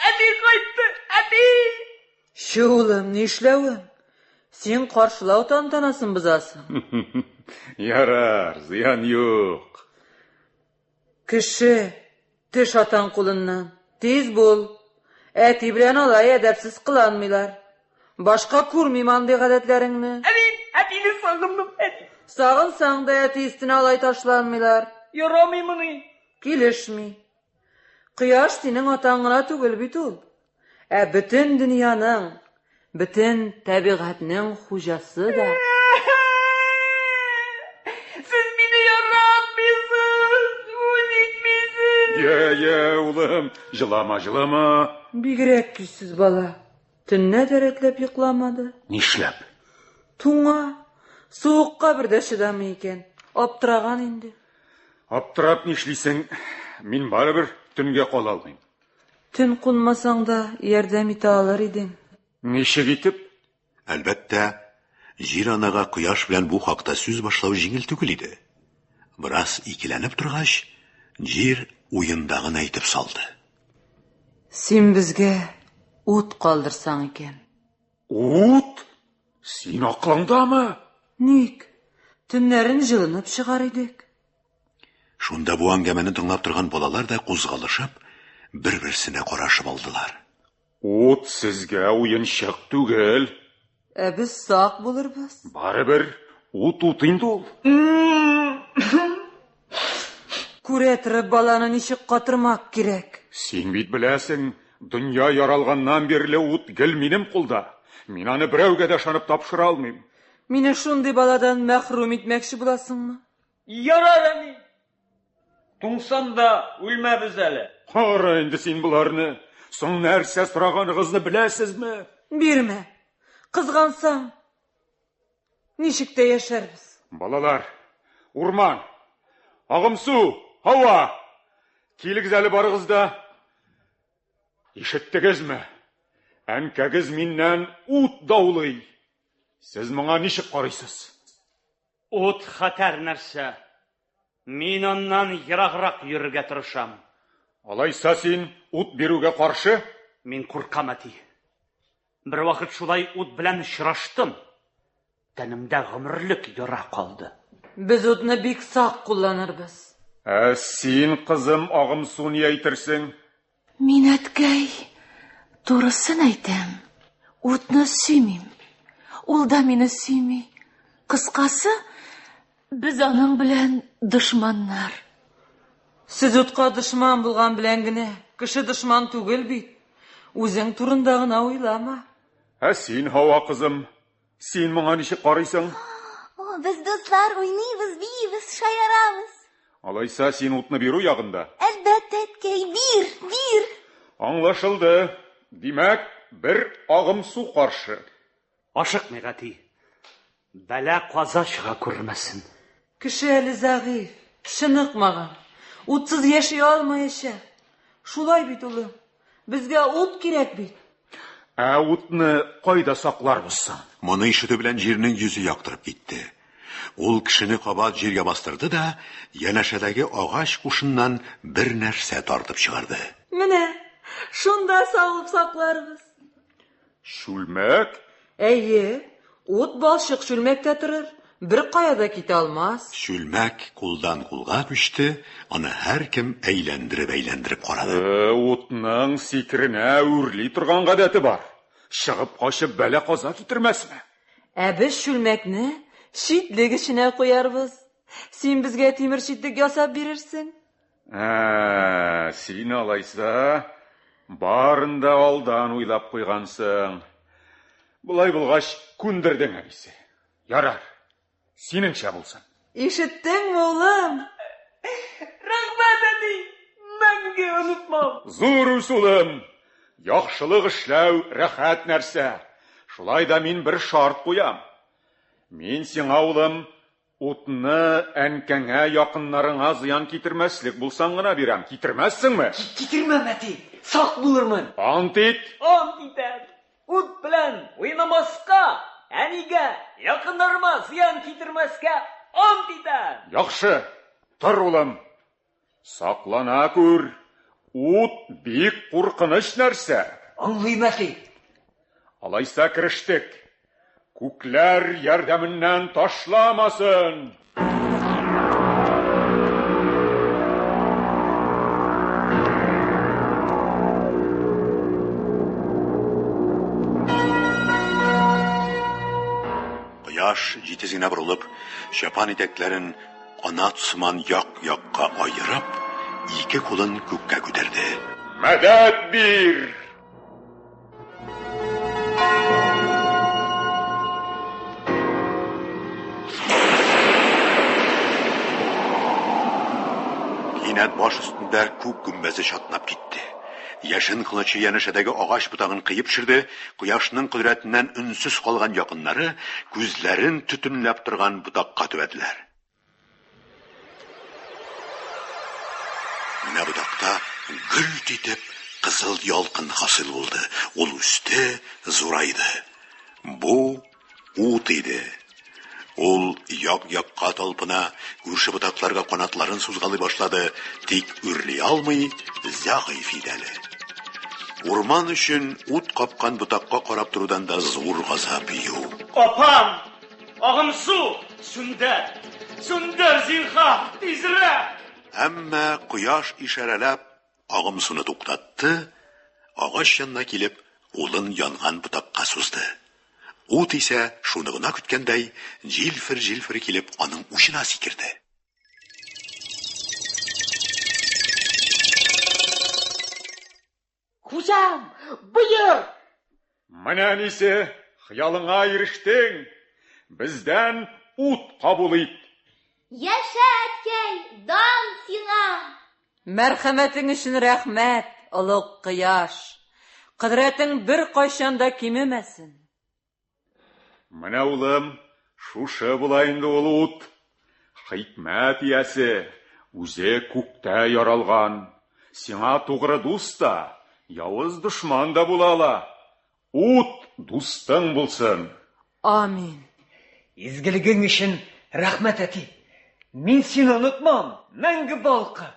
Әти кайтты! Әти! Чү, улым, нишләвең? Син каршылау тантанасын бозасың. Ярар, зыян юк. Кеше, төш атаң кулыннан. Тиз бул. Әти белән алай әдәпсез кыланмыйлар. Башка күрмим андый гадәтләреңне. Әни, әтине сагындым, әти. Сагынсаң да әти өстенә алай ташланмыйлар. Ярамыймыни? Килешми. Кояш синең атаң гына түгел бит ул. Ә бөтен дөньяның, бөтен табигатьнең хуҗасы да. Я, я, улым, җылама, җылама. Бигрәк көйсез бала. Төннә дә рәтләп йокламады. Нишләп? Туңа. Суыкка бер дә чыдамый икән. Аптыраган инде. Аптырап нишлисең? Мин барыбер төнгә кала алмыйм. Төн кунмасаң да ярдәм итә алыр идең. Ничек итеп? Әлбәттә, Җир-анага Кояш белән бу хакта сүз башлау җиңел түгел иде. Бераз икеләнеп торгач, Җир уендагын әйтеп салды. Син безгә ут калдырсаң икән. Ут? Син акылыңдамы? Ник? Төннәрен җылынып чыгар идек. Шунда бу әңгәмәне тыңлап торган балалар да кузгалышып, бер-берсенә карашып алдылар. Ут сезгә уенчык түгел. Ә без сак булырбыз. Барыбер ут ут инде ул. Күрә торып баланы ничек катырмак кирәк. Син бит беләсең, дөнья яралганнан бирле ут гел минем кулда. Мин аны берәүгә дә ышанып тапшыра алмыйм. Мине шундый баладан мәхрүм итмәкче буласыңмы? Ярар, әни. Туңсам да үлмәбез әле. Кара инде син боларны. Соң нәрсә сораганыгызны беләсезме? Бирмә. Кызгансаң, ничек тә яшәрбез. Балалар, урман, агымсу, һава. Килегез әле барыгыз да. Ишеттегезме? Әнкәгез миннән ут даулый. Сез моңа ничек карыйсыз? Ут хәтәр нәрсә. Мин аннан ераграк йөрергә тырышам. Алайса син ут бирүгә каршы? Мин куркам, әти. Бервакыт шулай ут белән очраштым. Тәнемдә гомерлек яра калды. Без утны бик сак кулланырбыз. Ә син, кызым, агымсу ни әйтерсең? Мин, әткәй, турысын әйтәм, утны сөймим. Ул да мине сөйми. Кыскасы, без аның белән дошманнар. Сез утка дошман булган белән генә кеше дошман түгел бит. Үзең турында гына уйлама. Ә син, Һава кызым, син моңа ничек карыйсың? О, без дуслар уйныйбыз, биибез, шаярабыз. Алайса син утны бирү ягында? Әлбәттә, әткәй, бир, бир. Аңлашылды. Димәк, бер агым су каршы. Ашыкмыйк, әти. Бәла-каза чыга күрмәсен. Кеше әле зәгыйфь, чыныкмаган. Утсыз яши алмаячак. Шулай бит, улым. Безгә ут кирәк бит. Ә утны кайда сакларбыз соң? Моны ишетү белән җирнең йөзе яктырып китте. Ул кешене кабат җиргә бастырды да, янәшәдәге агач кушыннан бер нәрсә тартып чыгарды. Менә шунда салып сакларбыз. Чүлмәк? Әйе, ут балчык чүлмәктә торыр, беркая да китә алмас. Чүлмәк кулдан кулга күчте, аны һәркем әйләндереп-әйләндереп карады. Утның сикеренә үрли торган гадәте бар. Чыгып качып бәла-каза китермәсме? Ә без чүлмәкне читлек эченә куярбыз. Син безгә тимер читлек ясап бирерсең. Ә, син алайса барын да алдан уйлап куйгансың. Болай булгач, күндердең, әнисе. Ярар, синеңчә булсын. Ишеттеңме, улым? Рәхмәт, әни! Мәңге онытмам. Зур үс, улым. Яхшылык эшләү рәхәт нәрсә. Шулай да мин бер шарт куям. Мин сиңа, улым, утны әнкәңә, якыннарыңа зыян китермәслек булсаң гына бирәм. Китермәссеңме? Китермәм, әти. Сак булырмын. Ант ит. Ант итәм. Ут белән уйнамаска, әнигә, якыннарыма зыян китермәскә ант итәм. Яхшы. Тор, улым. Саклана күр. Ут бик куркыныч нәрсә. Аңлыйм, әти. Алайса керештек. Күкләр ярдәменнән ташламасын. Кояш җитез генә борылып, чапан итәкләрен канат сыман як-якка аерып, ике кулын күккә күтәрде. Мәдәт бир! Кинәт баш өстендә күк гөмбәзе чатнап китте. Яшен кылычы янәшәдәге агач ботагын кыеп төшерде, кояшның кодрәтеннән өнсез калган якыннары күзләрен төтенләп торган ботакка төбәделәр. Менә ботакта гөлт итеп кызыл ялкын хасил булды. Ул үсте, зурайды. Бу ут иде. Ул як-якка талпына, күрше ботакларга канатларын сузгалый башлады, тик үрли алмый, зәгыйфь иде әле. Урман өчен ут капкан ботакка карап торудан да зур газап юк. Апам! Агымсу! Сүндер! Сүндер, зинһар! Тизрәк! Әмма кояш ишарәләп Агымсуны туктатты, агач янына килеп, кулын янган ботакка сузды. Ут исә, шуны гына көткәндәй, җилфер-җилфер килеп, аның учына сикерде. Хуҗам, боер! Менә әнисе, хыялыңа ирештең. Бездән ут кабул ит. Яшә, әткәй, дан сиңа! Мәрхәмәтең өчен рәхмәт, олуг кояш. Кодрәтең беркайчан да кимемәсен. Менә, улым, шушы була инде ул ут. Хикмәт иясе, үзе күктә яралган. Сиңа тугры дус та, явыз дошман да була ала. Ут дустың булсын. Амин. Изгелегең өчен рәхмәт, әти. Мин сине онытмам, мәңге балкы.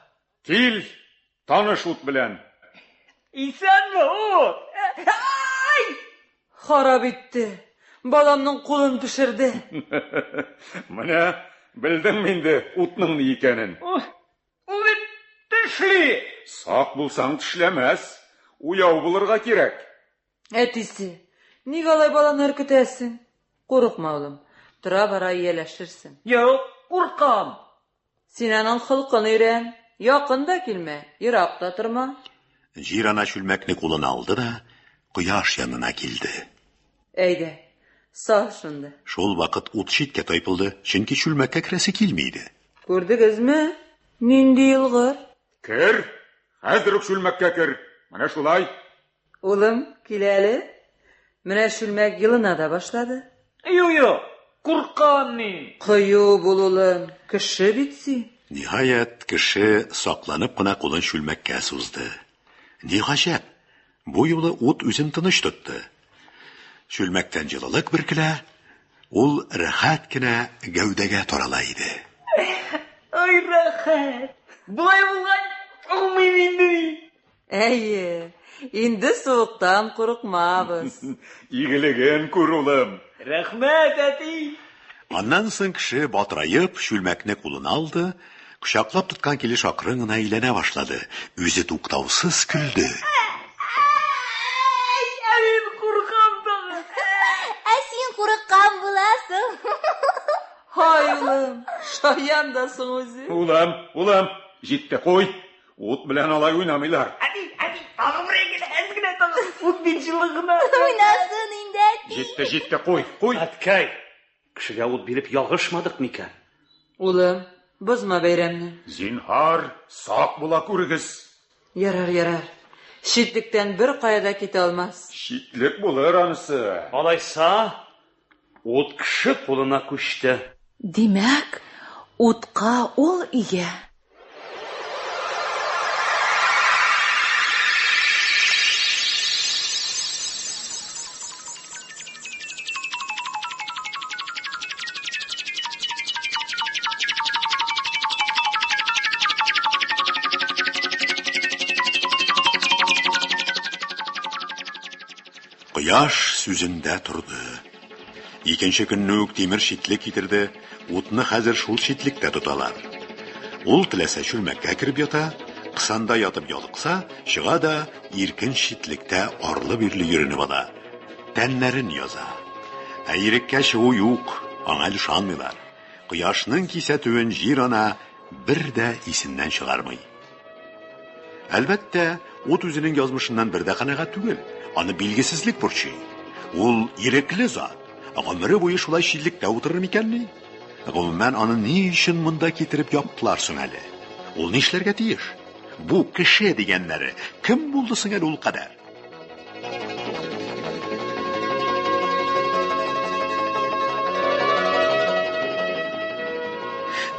Кил, таныш ут белән. Исәнме, ут? Ай! Харап итте. Баламның кулын пешерде. Менә белдеңме инде утның ни икәнен? Ул бит тешли. Сак булсаң тешләмәс. Уяу булырга кирәк. Әтисе, ник алай баланы өркетәсең? Курыкма, улым, тора-бара ияләшерсең. Юк, куркам. Син аның холкын өйрән. Якын да килмә, ерак та торма. Җир-ана чүлмәкне кулына алды да кояш янына килде. Әйдә, сал шунда. Шул вакыт ут читкә тайпылды, чөнки чүлмәккә керәсе килми иде. Күрдегезме, нинди елгыр? Кер, хәзер үк чүлмәккә кер. Менә шулай. Улым, кил әле. Менә чүлмәк елына да башлады. Юк-юк, куркам мин. Кыю бул, улым, кеше бит син. Ниһаять, кеше сакланып кына кулын чүлмәккә сузды. Ни гаҗәп, бу юлы ут үзен тыныч тотты. Чүлмәктән җылылык бөркелә, ул рәхәт кенә гәүдәгә тарала иде. Ай, рәхәт! Болай булгач, туңмыйм инде мин. Әйе, инде суыктан курыкмабыз. Игелеген күр, улым. Рәхмәт, әти. Аннан соң кеше батыраеп чүлмәкне кулына алды, кочаклап тоткан килеш акрын гына әйләнә башлады, үзе туктаусыз көлде. Ә мин куркам тагын. Ә син курыккан буласың. Һай, улым, шаян да соң үзе. Улым, улым, җитте, куй. Ут белән алай уйнамыйлар. Әти, әти, тагын бер генә, әз генә тагын. Ут бит җылы гына. Уйнасын инде, әти. Җитте, җитте, куй, куй. Әткәй, кешегә ут биреп ялгышмадык микән? Улым, бозма бәйрәмне. Зинһар, сак була күрегез. Ярар, ярар. Читлектән бер кая да китә алмас. Читлек булыр анысы. Алайса, ут кеше кулына күчте. Димәк, утка ул ия. Кояш сүзендә торды. Икенче көнне үк тимер читлек китерде, утны хәзер шул читлектә тоталар. Ул теләсә чүлмәккә кереп ята, кысанда ятып ялыкса, чыга да иркен читлектә арлы-бирле йөренеп ала. Тәннәрен яза. Ә иреккә чыгу юк, аңа әле ышанмыйлар. Кояшның кисәтүен җир-ана бер дә исеннән чыгармый. Әлбәттә, ут үзенең язмышыннан бер дә канәгать түгел. Аны билгесезлек борчый. Ул ирекле зат. Гомере буе шулай читлектә утырыр микәнни? Гомумән, аны ни өчен монда китереп яптылар соң әле? Ул нишләргә тиеш? Бу кеше дигәннәре кем булды соң әле ул кадәр?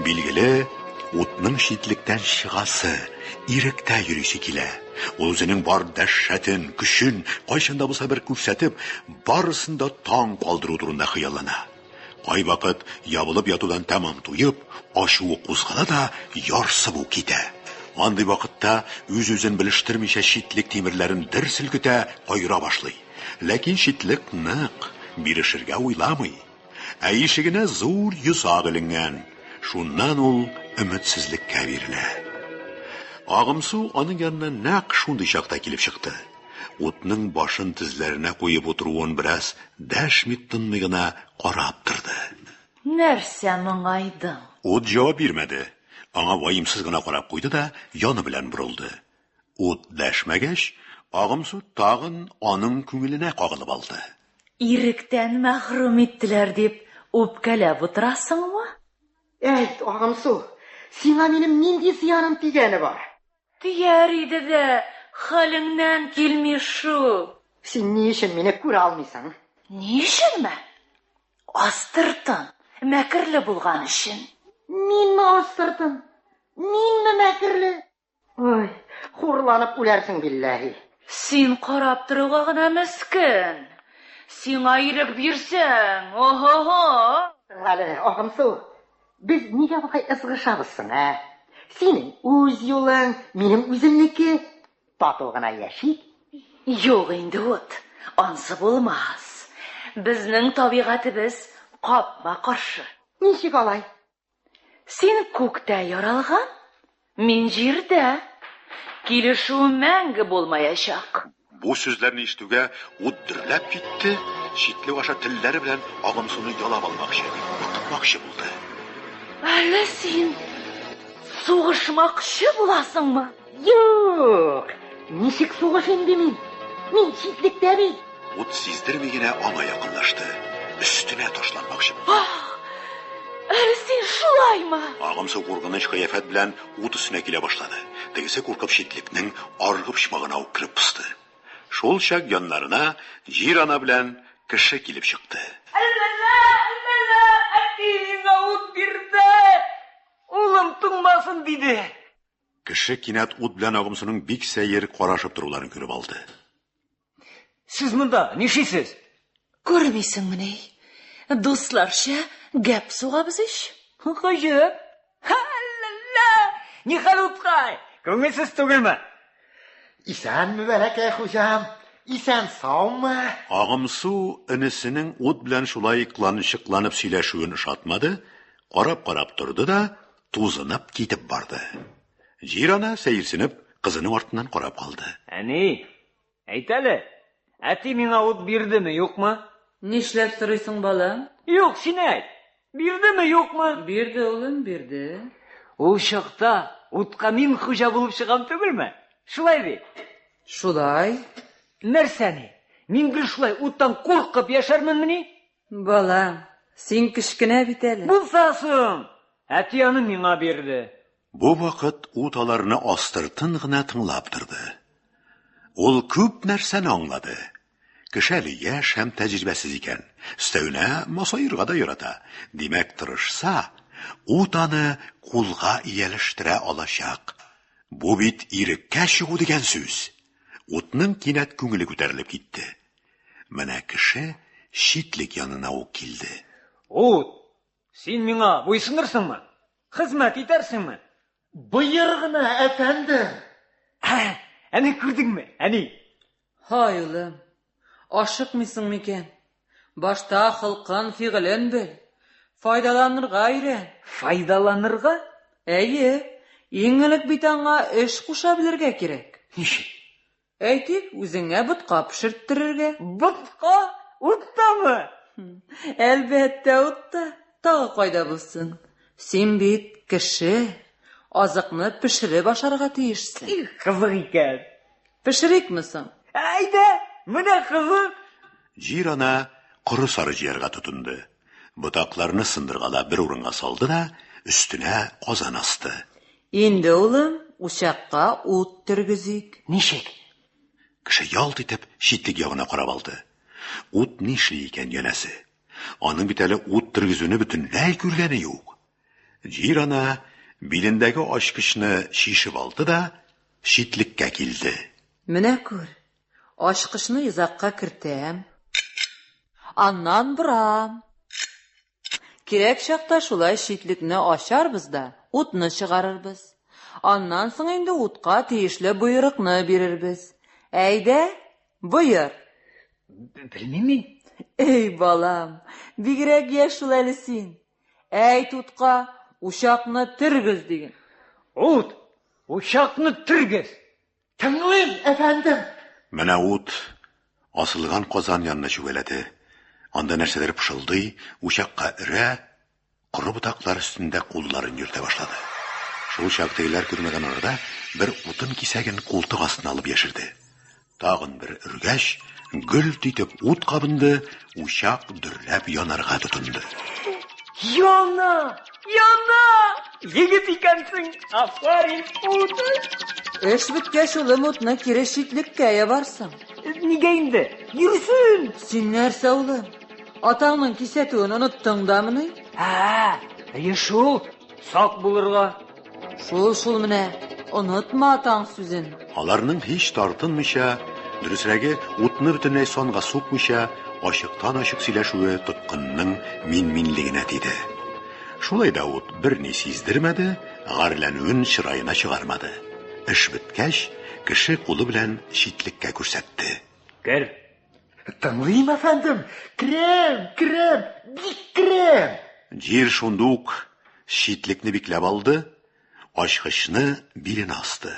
Билгеле, утның читлектән чыгасы, иректә йөрисе килә. Ул үзенең бар дәһшәтен, көчен кайчан да булса бер күрсәтеп, барысын да таң калдыру турында хыяллана. Кайвакыт ябылып ятудан тәмам туеп, ачуы кузгала да ярсып ук китә. Андый вакытта үз-үзен белештермичә читлек тимерләрен дер селкетә, каера башлый. Ләкин читлек нык, бирешергә уйламый. Ә ишегенә зур йозак эленгән. Шуннан ул өметсезлеккә бирелә. Агымсу аның янына нәкъ шундый чакта килеп чыкты. Утның башын тезләренә куеп утыруын бераз дәшми-тынмый гына карап торды. Нәрсә моңайдың? Ут җавап бирмәде. Аңа ваемсыз гына карап куйды да яны белән борылды. Ут дәшмәгәч, Агымсу тагын аның күңеленә кагылып алды. Иректән мәхрүм иттеләр дип үпкәләп утырасыңмы? Әйт, Агымсу, сиңа минем нинди зыяным тигәне бар? Тияр иде дә, хәлеңнән килми шул. Син ни өчен мине күрә алмыйсың? Ни өченме? Астыртын, мәкерле булган өчен. Минме астыртын? Минме мәкерле? Ой, хурланып үләрсең, билләһи. Син карап торуга гына мескен. Сиңа ирек бирсәң, оһо-һо! Тыңла әле, Агымсу, без нигә болай ызгышабыз соң, ә? Синең үз юлың, минем үземнеке. Тату гына яшик. Юк инде, Ут, ансы булмас. Безнең табигатебез капма-каршы. Ничек алай? Син күктә яралган, мин җирдә. Килешү мәңге булмаячак. Бу сүзләрне ишетүгә ут дөрләп китте, читлек аша телләре белән агымсуны ялап алмакчы, куркытмакчы булды. Әллә син сугышмакчы буласыңмы? Юк, ничек сугыш инде мин? Мин читлектә бит. Ут сиздерми генә аңа якынлашты. Өстенә ташланмакчы булды. Ах, әле син шулаймы? Агымсу куркыныч кыяфәт белән ут өстенә килә башлады. Тегесе куркып читлекнең аргы почмагына ук кереп посты. Шул чак яннарына Җир-ана белән кеше килеп чыкты. Әллә, әллә, әти миңа ут бирде. Улым туңмасын диде. Кеше кинәт ут белән агымсуның бик сәер карашып торуларын күреп алды. Сез монда нишлисез? Күрмисеңмени? Дусларча гәп сугабыз ич. Гаҗәп. Әллә, нихәл уткай? Күңелсез түгелме? Исәнме, бәләкәй хуҗам? Исән саумы? Агымсу энесенең ут белән шулай кыланчыкланып сөйләшүен ошатмады, карап-карап торды да, тузынып китеп барды. Җир-ана сәерсенеп кызының артыннан карап калды. Әни, әйт әле, әти миңа ут бирдеме, юкмы? Нишләп сорыйсың, балам? Юк, син әйт. Бирдеме, юкмы? Бирде, улым, бирде. Ул чакта утка мин хуҗа булып чыгам түгелме? Шулай бит? Шулай. Нәрсә ни? Мин гел шулай уттан куркып яшәрменмени? Балам, син кечкенә бит әле. Булса соң! Әти аны миңа бирде. Бу вакыт ут аларны астыртын гына тыңлап торды. Ул күп нәрсәне аңлады. Кеше әле яшь һәм тәҗрибәсез икән. Өстәвенә масаерга да ярата. Димәк, тырышса, ут аны кулга ияләштерә алачак. Бу бит иреккә чыгу дигән сүз. Утның кинәт күңеле күтәрелеп китте. Менә кеше читлек янына ук килде. Ут, син миңа буйсынырсыңмы? Хезмәт итәрсеңме? Боер гына, әфәндем. Ә, әни күрдеңме, әни? Һай, улым, ашыкмыйсың микән? Башта холкын, фигылен бел. Файдаланырга өйрән. Файдаланырга? Әйе, иң элек бит аңа эш куша белергә кирәк. Ничек? Әйтик, үзеңә ботка пешерттерергә. Ботка? Уттамы? Әлбәттә, утта. Тагы кайда булсын? Син бит кеше, азыкны пешереп ашарга тиешсең. Их, кызык икән. Пешерикме соң? Әйдә, менә кызык. Җир-ана коры сары җыярга тотынды. Ботакларны сындыргалап бер урынга салды да, өстенә казан асты. Инде, улым, учакка ут тергезик. Ничек? Кеше ялт итеп читлек ягына карап алды. Ут нишли икән, янәсе. Аның бит әле ут тергезүне бөтенләй күргәне юк. Җир ана билендәге ачкычны чишеп алды да читлеккә килде. Менә күр, ачкычны йозакка кертәм. Аннан борам. Кирәк чакта шулай читлекне ачарбыз да, утны чыгарырбыз. Аннан соң инде утка тиешле боерыкны бирербез. Әйдә, боер. Белмим мин. Эй, балам, бигрәк яшь шул әле син. Әйт утка, учакны тергез диген. Ут, учакны тергез. Тыңлыйм, әфәндем. Менә ут асылган казан янына чүгәләде. Анда нәрсәдер пышылдый, учакка өрә, коры ботаклар өстендә кулларын йөртә башлады. Шул чак тегеләр күрмәгән арада бер утын кисәген култык астына алып яшерде. Тагын бер өргәч, гөлт итеп ут кабынды, учак дөрләп янарга тотынды. Яна! Яна! Егет икәнсең! Афәрин, ут! Эш беткәч, улым, утны кире читлеккә ябарсың. Нигә инде? Йөрсен! Син нәрсә, улым? Атаңның кисәтүен оныттың дамыни? Ә, әйе шул. Сак булырга. Шул-шул менә, онытма атаң сүзен. Аларның һич тартынмыйча, дөресрәге, утны бөтенләй санга сукмыйча, ачыктан-ачык сөйләшүе тоткынның мин-минлегенә тиде. Шулай да ут берни сиздермәде, гарьләнүен чыраена чыгармады. Эш беткәч, кеше кулы белән читлеккә күрсәтте. Кер. Тыңлыйм, әфәндем. Керәм, керәм, бик керәм. Җир шундук читлекне бикләп алды, ачкычны биленә асты.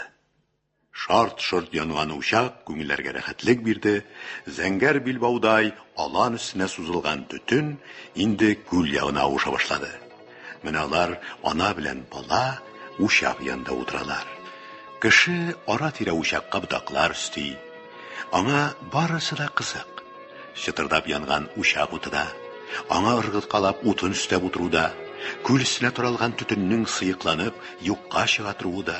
Шарт-шорт янган учак күңелләргә рәхәтлек бирде, зәңгәр билбаудай алан өстенә сузылган төтен инде күл ягына авыша башлады. Менә алар ана белән бала учак янында утыралар. Кеше ара-тирә учакка ботаклар өсти. Аңа барысы да кызык. Чытырдап янган учак уты да, аңа ыргыткалап утын өстәп утыру да, күл өстенә таралган төтеннең сыекланып юкка чыга торуы да.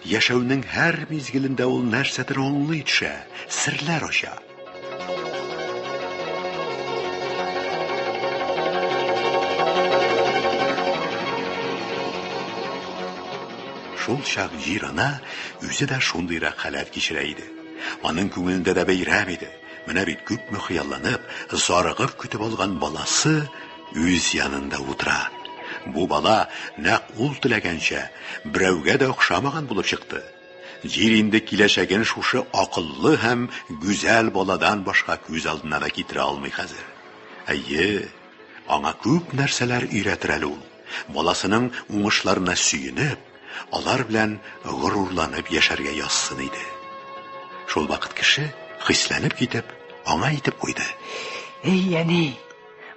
Яшәүнең һәр мизгелендә ул нәрсәдер аңлый төшә, серләр ача. Шул чак Җир-ана үзе дә шундыйрак халәт кичерә иде. Аның күңелендә дә бәйрәм иде. Менә бит күпме хыялланып, зарыгып көтеп алган баласы үз янында утыра. Бу бала нәкъ ул теләгәнчә, берәүгә дә охшамаган булып чыкты. Җир инде киләчәген шушы акыллы һәм гүзәл баладан башка күз алдына да китерә алмый хәзер. Әйе, аңа күп нәрсәләр өйрәтер әле ул. Баласының уңышларына сөенеп, алар белән горурланып яшәргә язсын иде. Шул вакыт кеше хисләнеп китеп, аңа әйтеп куйды. Эй, әни,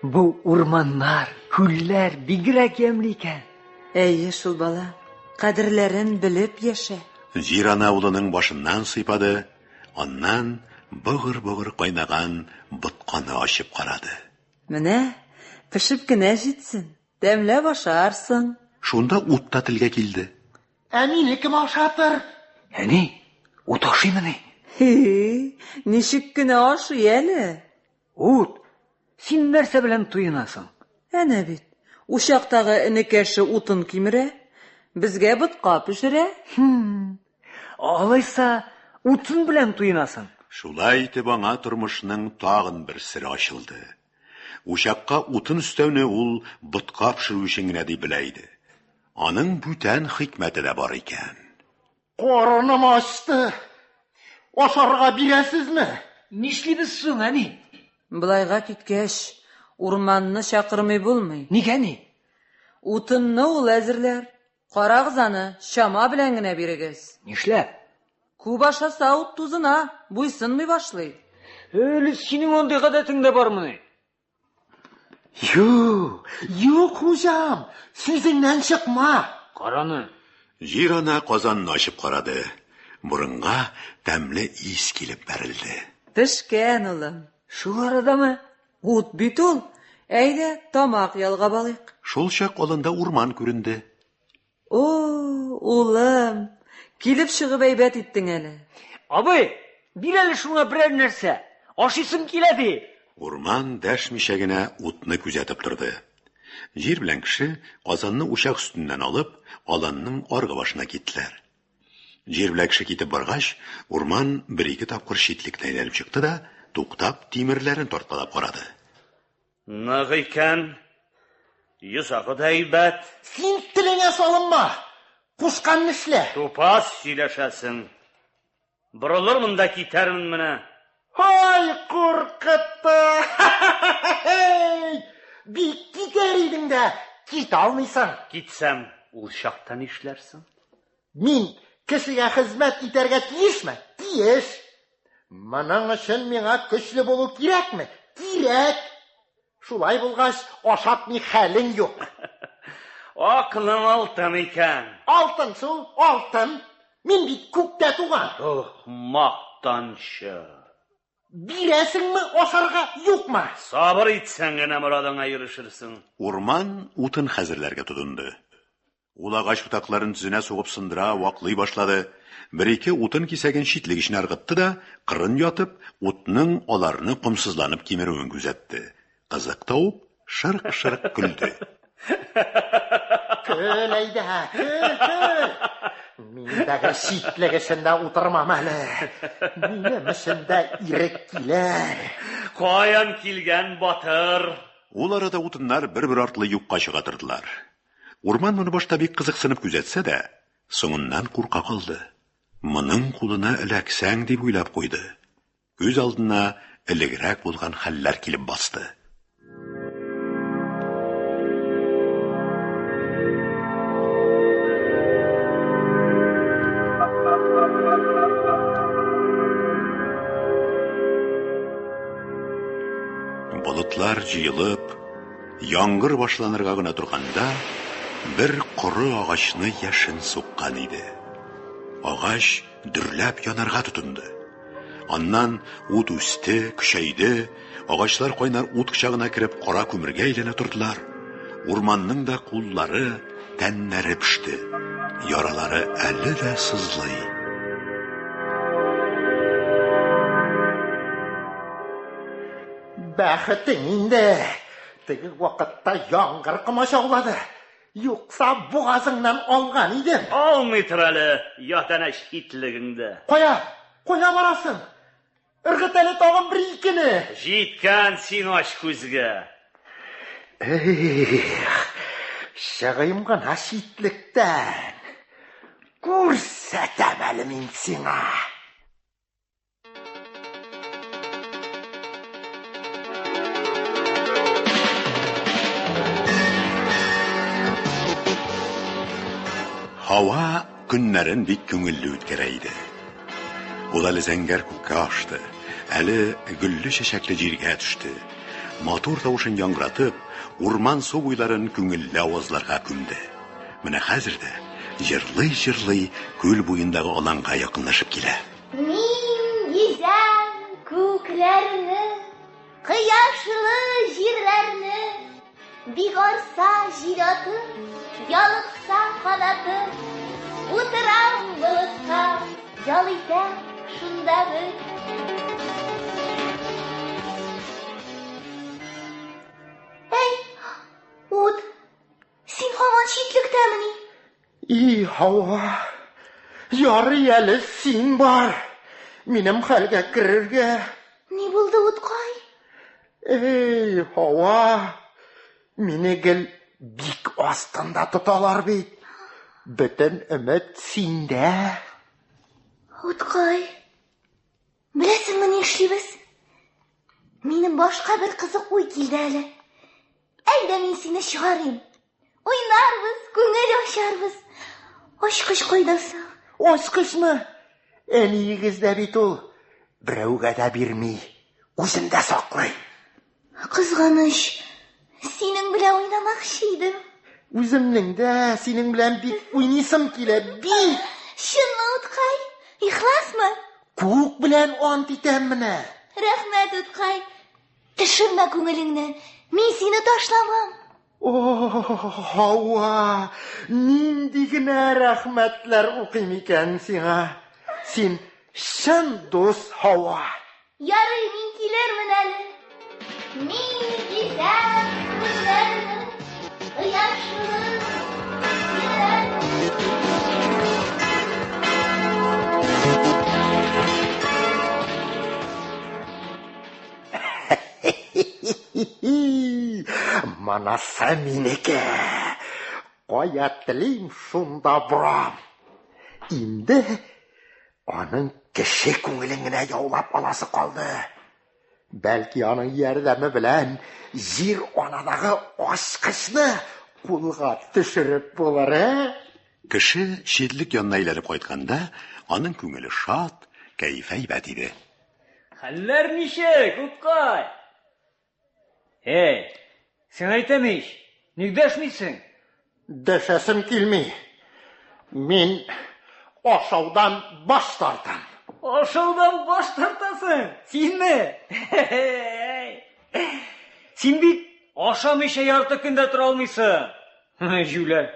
бу урманнар, күлләр бигрәк ямьле икән. Әйе шул, бала, кадерләрен белеп яшә. Җир-ана улының башыннан сыйпады, аннан богыр-богыр кайнаган ботканы ачып карады. Менә, пешеп кенә җитсен, тәмләп ашарсың. Шунда ут та телгә килде. Ә мине кем ашатыр? Әни, ут ашыймыни? Һи, ничек кенә ашый әле. Ут, син нәрсә белән туенасың? Әнә бит, учактагы энекәше утын кимерә, безгә ботка пешерә. Хм, алайса, утын белән туенасың? Шулай итеп аңа тормышның тагын бер сере ачылды. Учакка утын өстәүне ул ботка пешерү өчен генә дип белә иде. Аның бүтән хикмәте дә бар икән. Карыным ачты. Ашарга бирәсезме? Нишлибез соң, әни? Болайга киткәч, урманны чакырмый булмый. Нигә, әни? Утынны ул әзерләр. Карагыз аны, чама белән генә бирегез. Нишләп? Күп ашаса ут тузына, буйсынмый башлый. Әле синең андый гадәтең дә бармыни? Юк, юк, хуҗам, сүзеңнән чыкма. Караны. Җир-ана казанны ачып карады. Борынга тәмле ис килеп бәрелде. Пешкән, улым. Шул арадамы? Ут бит ул. Әйдә, тамак ялгап алыйк. Шулчак аланда урман күренде. О, улым, килеп чыгып әйбәт иттең әле. Абый, бир әле шуңа берәр нәрсә. Ашыйсым килә ди. Урман дәшмичә генә утны күзәтеп торды. Җир белән кеше казанны учак өстеннән алып, аланның аргы башына киттеләр. Җир белән кеше китеп баргач, урман бер-ике тапкыр читлекне әйләнеп чыкты да, туктап, тимерләрен тарткалап карады. Нык икән. Йозагы да әйбәт. Син телеңә салынма. Кушканны эшлә. Тупас сөйләшәсең. Борылырмын да китәрмен менә. Ай, куркытты! Бик китәр идең дә, китә алмыйсың. Китсәм, ул чакта нишләрсең? Мин кешегә хезмәт итәргә тиешме? Тиеш. Моның өчен миңа көчле булу кирәкме? Кирәк. Шулай булгач, ашатмый хәлең юк. Акылың алтын икән. Алтын шул, алтын. Мин бит күктә туган. Ох, мактанчы. Бирәсеңме ашарга, юкмы? Сабыр итсәң генә морадыңа ирешерсең. Урман утын хәзерләргә тотынды. Ул агач ботакларын тезенә сугып сындыра, ваклый башлады. Бер-ике утын кисәген читлек эченә ыргытты да, кырын ятып, утның аларны комсызланып кимерүен күзәтте. Кызык табып, шырк-шырк көлде. Көл әйдә, көл, көл. Мин дә читлек эчендә утырмам әле. Минем өчен дә ирек килер. Каян килгән батыр? Ул арада утыннар бер-бер артлы юкка чыга тордылар. Урман моны башта бик кызыксынып күзәтсә дә, соңыннан курка калды. Моның кулына эләксәң, дип уйлап куйды. Күз алдына элегрәк булган хәлләр килеп басты. Болытлар җыелып, яңгыр башланырга гына торганда, бер коры агачны яшен суккан иде. Агач дөрләп янарга тотынды. Аннан ут үсте, көчәйде, агачлар кайнар ут кочагына кереп кара күмергә әйләнә тордылар. Урманның да куллары, тәннәре пеште. Яралары әле дә сызлый. Бәхетең инде. Теге вакытта яңгыр комачаулады. Юкса бугазыңнан алган идем. Алмый тор әле, ят әнә читлегеңдә. Кая? Кая барасың? Ыргыт әле тагын бер икене. Җиткән син ач күзгә. Эх, чыгыйм гына читлектән. Күрсәтәм әле мин сиңа. Һава көннәрен бик күңелле үткәрә иде. Ул әле зәңгәр күккә ашты, әле гөлле чәчәкле җиргә төште. Матур тавышын яңгыратып, урман су буйларын күңелле авазларга күмде. Менә хәзер дә җырлый-җырлый күл буендагы аланга якынлашып килә. Мин гизәм күкләрне, кояшлы җирләрне, Бик арса җил атып, ялыкса канатым, Утырам болытка, ял итәм шунда бер. Әй, ут, Син һаман читлектәмени? И, һава! Ярый әле син бар. Минем хәлгә керергә. Ни булды, уткай? Эй, һава! Мине гел бик астында тоталар бит. Бөтен өмет синдә. Уткай, беләсеңме ни эшлибез? Минем башка бер кызык уй килде әле. Әйдә мин сине чыгарыйм. Уйнарбыз, күңел ачарбыз. Ачкыч кайда соң? Ачкычмы? Әниегез дә бит ул. Берәүгә дә бирми. Үзендә саклый. Кызганыч. Синең белән уйнамакчы идем. Үземнең дә синең белән бик уйныйсым килә, бик. Чынмы, уткай? Ихласмы? Күк белән ант итәм менә. Рәхмәт, уткай. Төшермә күңелеңне. Мин сине ташламам. О, һава, нинди генә рәхмәтләр укыйм икән сиңа. Син чын дус, һава. Ярый, мин килермен әле. Мин гизәм күзләрне, кояшлы җирләрне. Монысы минеке. Кая телим, шунда борам. Инде аның кеше күңелен генә яулап аласы калды. Бәлки аның ярдәме белән җир анадагы ачкычны кулга төшереп булыр, ә? Кеше читлек янына әйләнеп кайтканда, аның күңеле шат, кәефе әйбәт иде. Хәлләр ничек, уткай? Эй, сиңа әйтәм ич, ник дәшмисең? Дәшәсем килми. Мин ашаудан баш тартам. Ашаудан баш тартасың? Синме? Син бит ашамыйча ярты көн дә тора алмыйсың. Җүләр.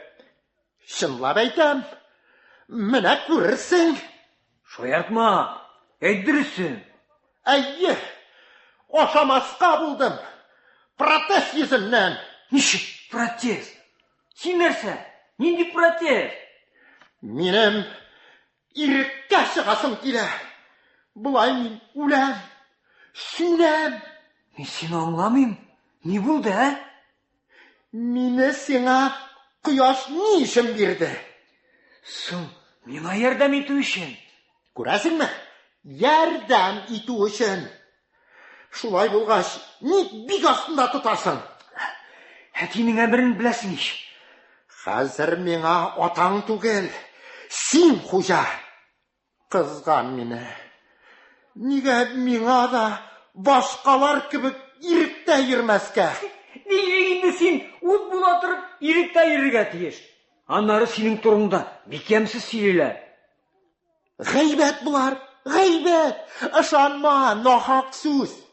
Чынлап әйтәм. Менә күрерсең. Шаяртма. Әйт дөресен. Әйе. Ашамаска булдым. Протест йөзеннән. Ничек протест? Син нәрсә? Нинди протест? Минем иреккә чыгасым килә. Болай мин үләм. Сүнәм. Мин сине аңламыйм. Ни булды, ә? Мине сиңа кояш ни өчен бирде? Соң, миңа ярдәм итү өчен. Күрәсеңме? Ярдәм итү өчен. Шулай булгач, ник бик астында тотасың? Әтинең әмерен беләсең ич. Хәзер миңа атаң түгел, син хуҗа. Кызган мине. Нигә миңа да башкалар кебек иректә йөрмәскә? Ничек инде син ут була торып иректә йөрергә тиеш? Аннары синең турыңда бик ямьсез сөйлиләр. Гайбәт болар, гайбәт! Ышанма, нахак сүз.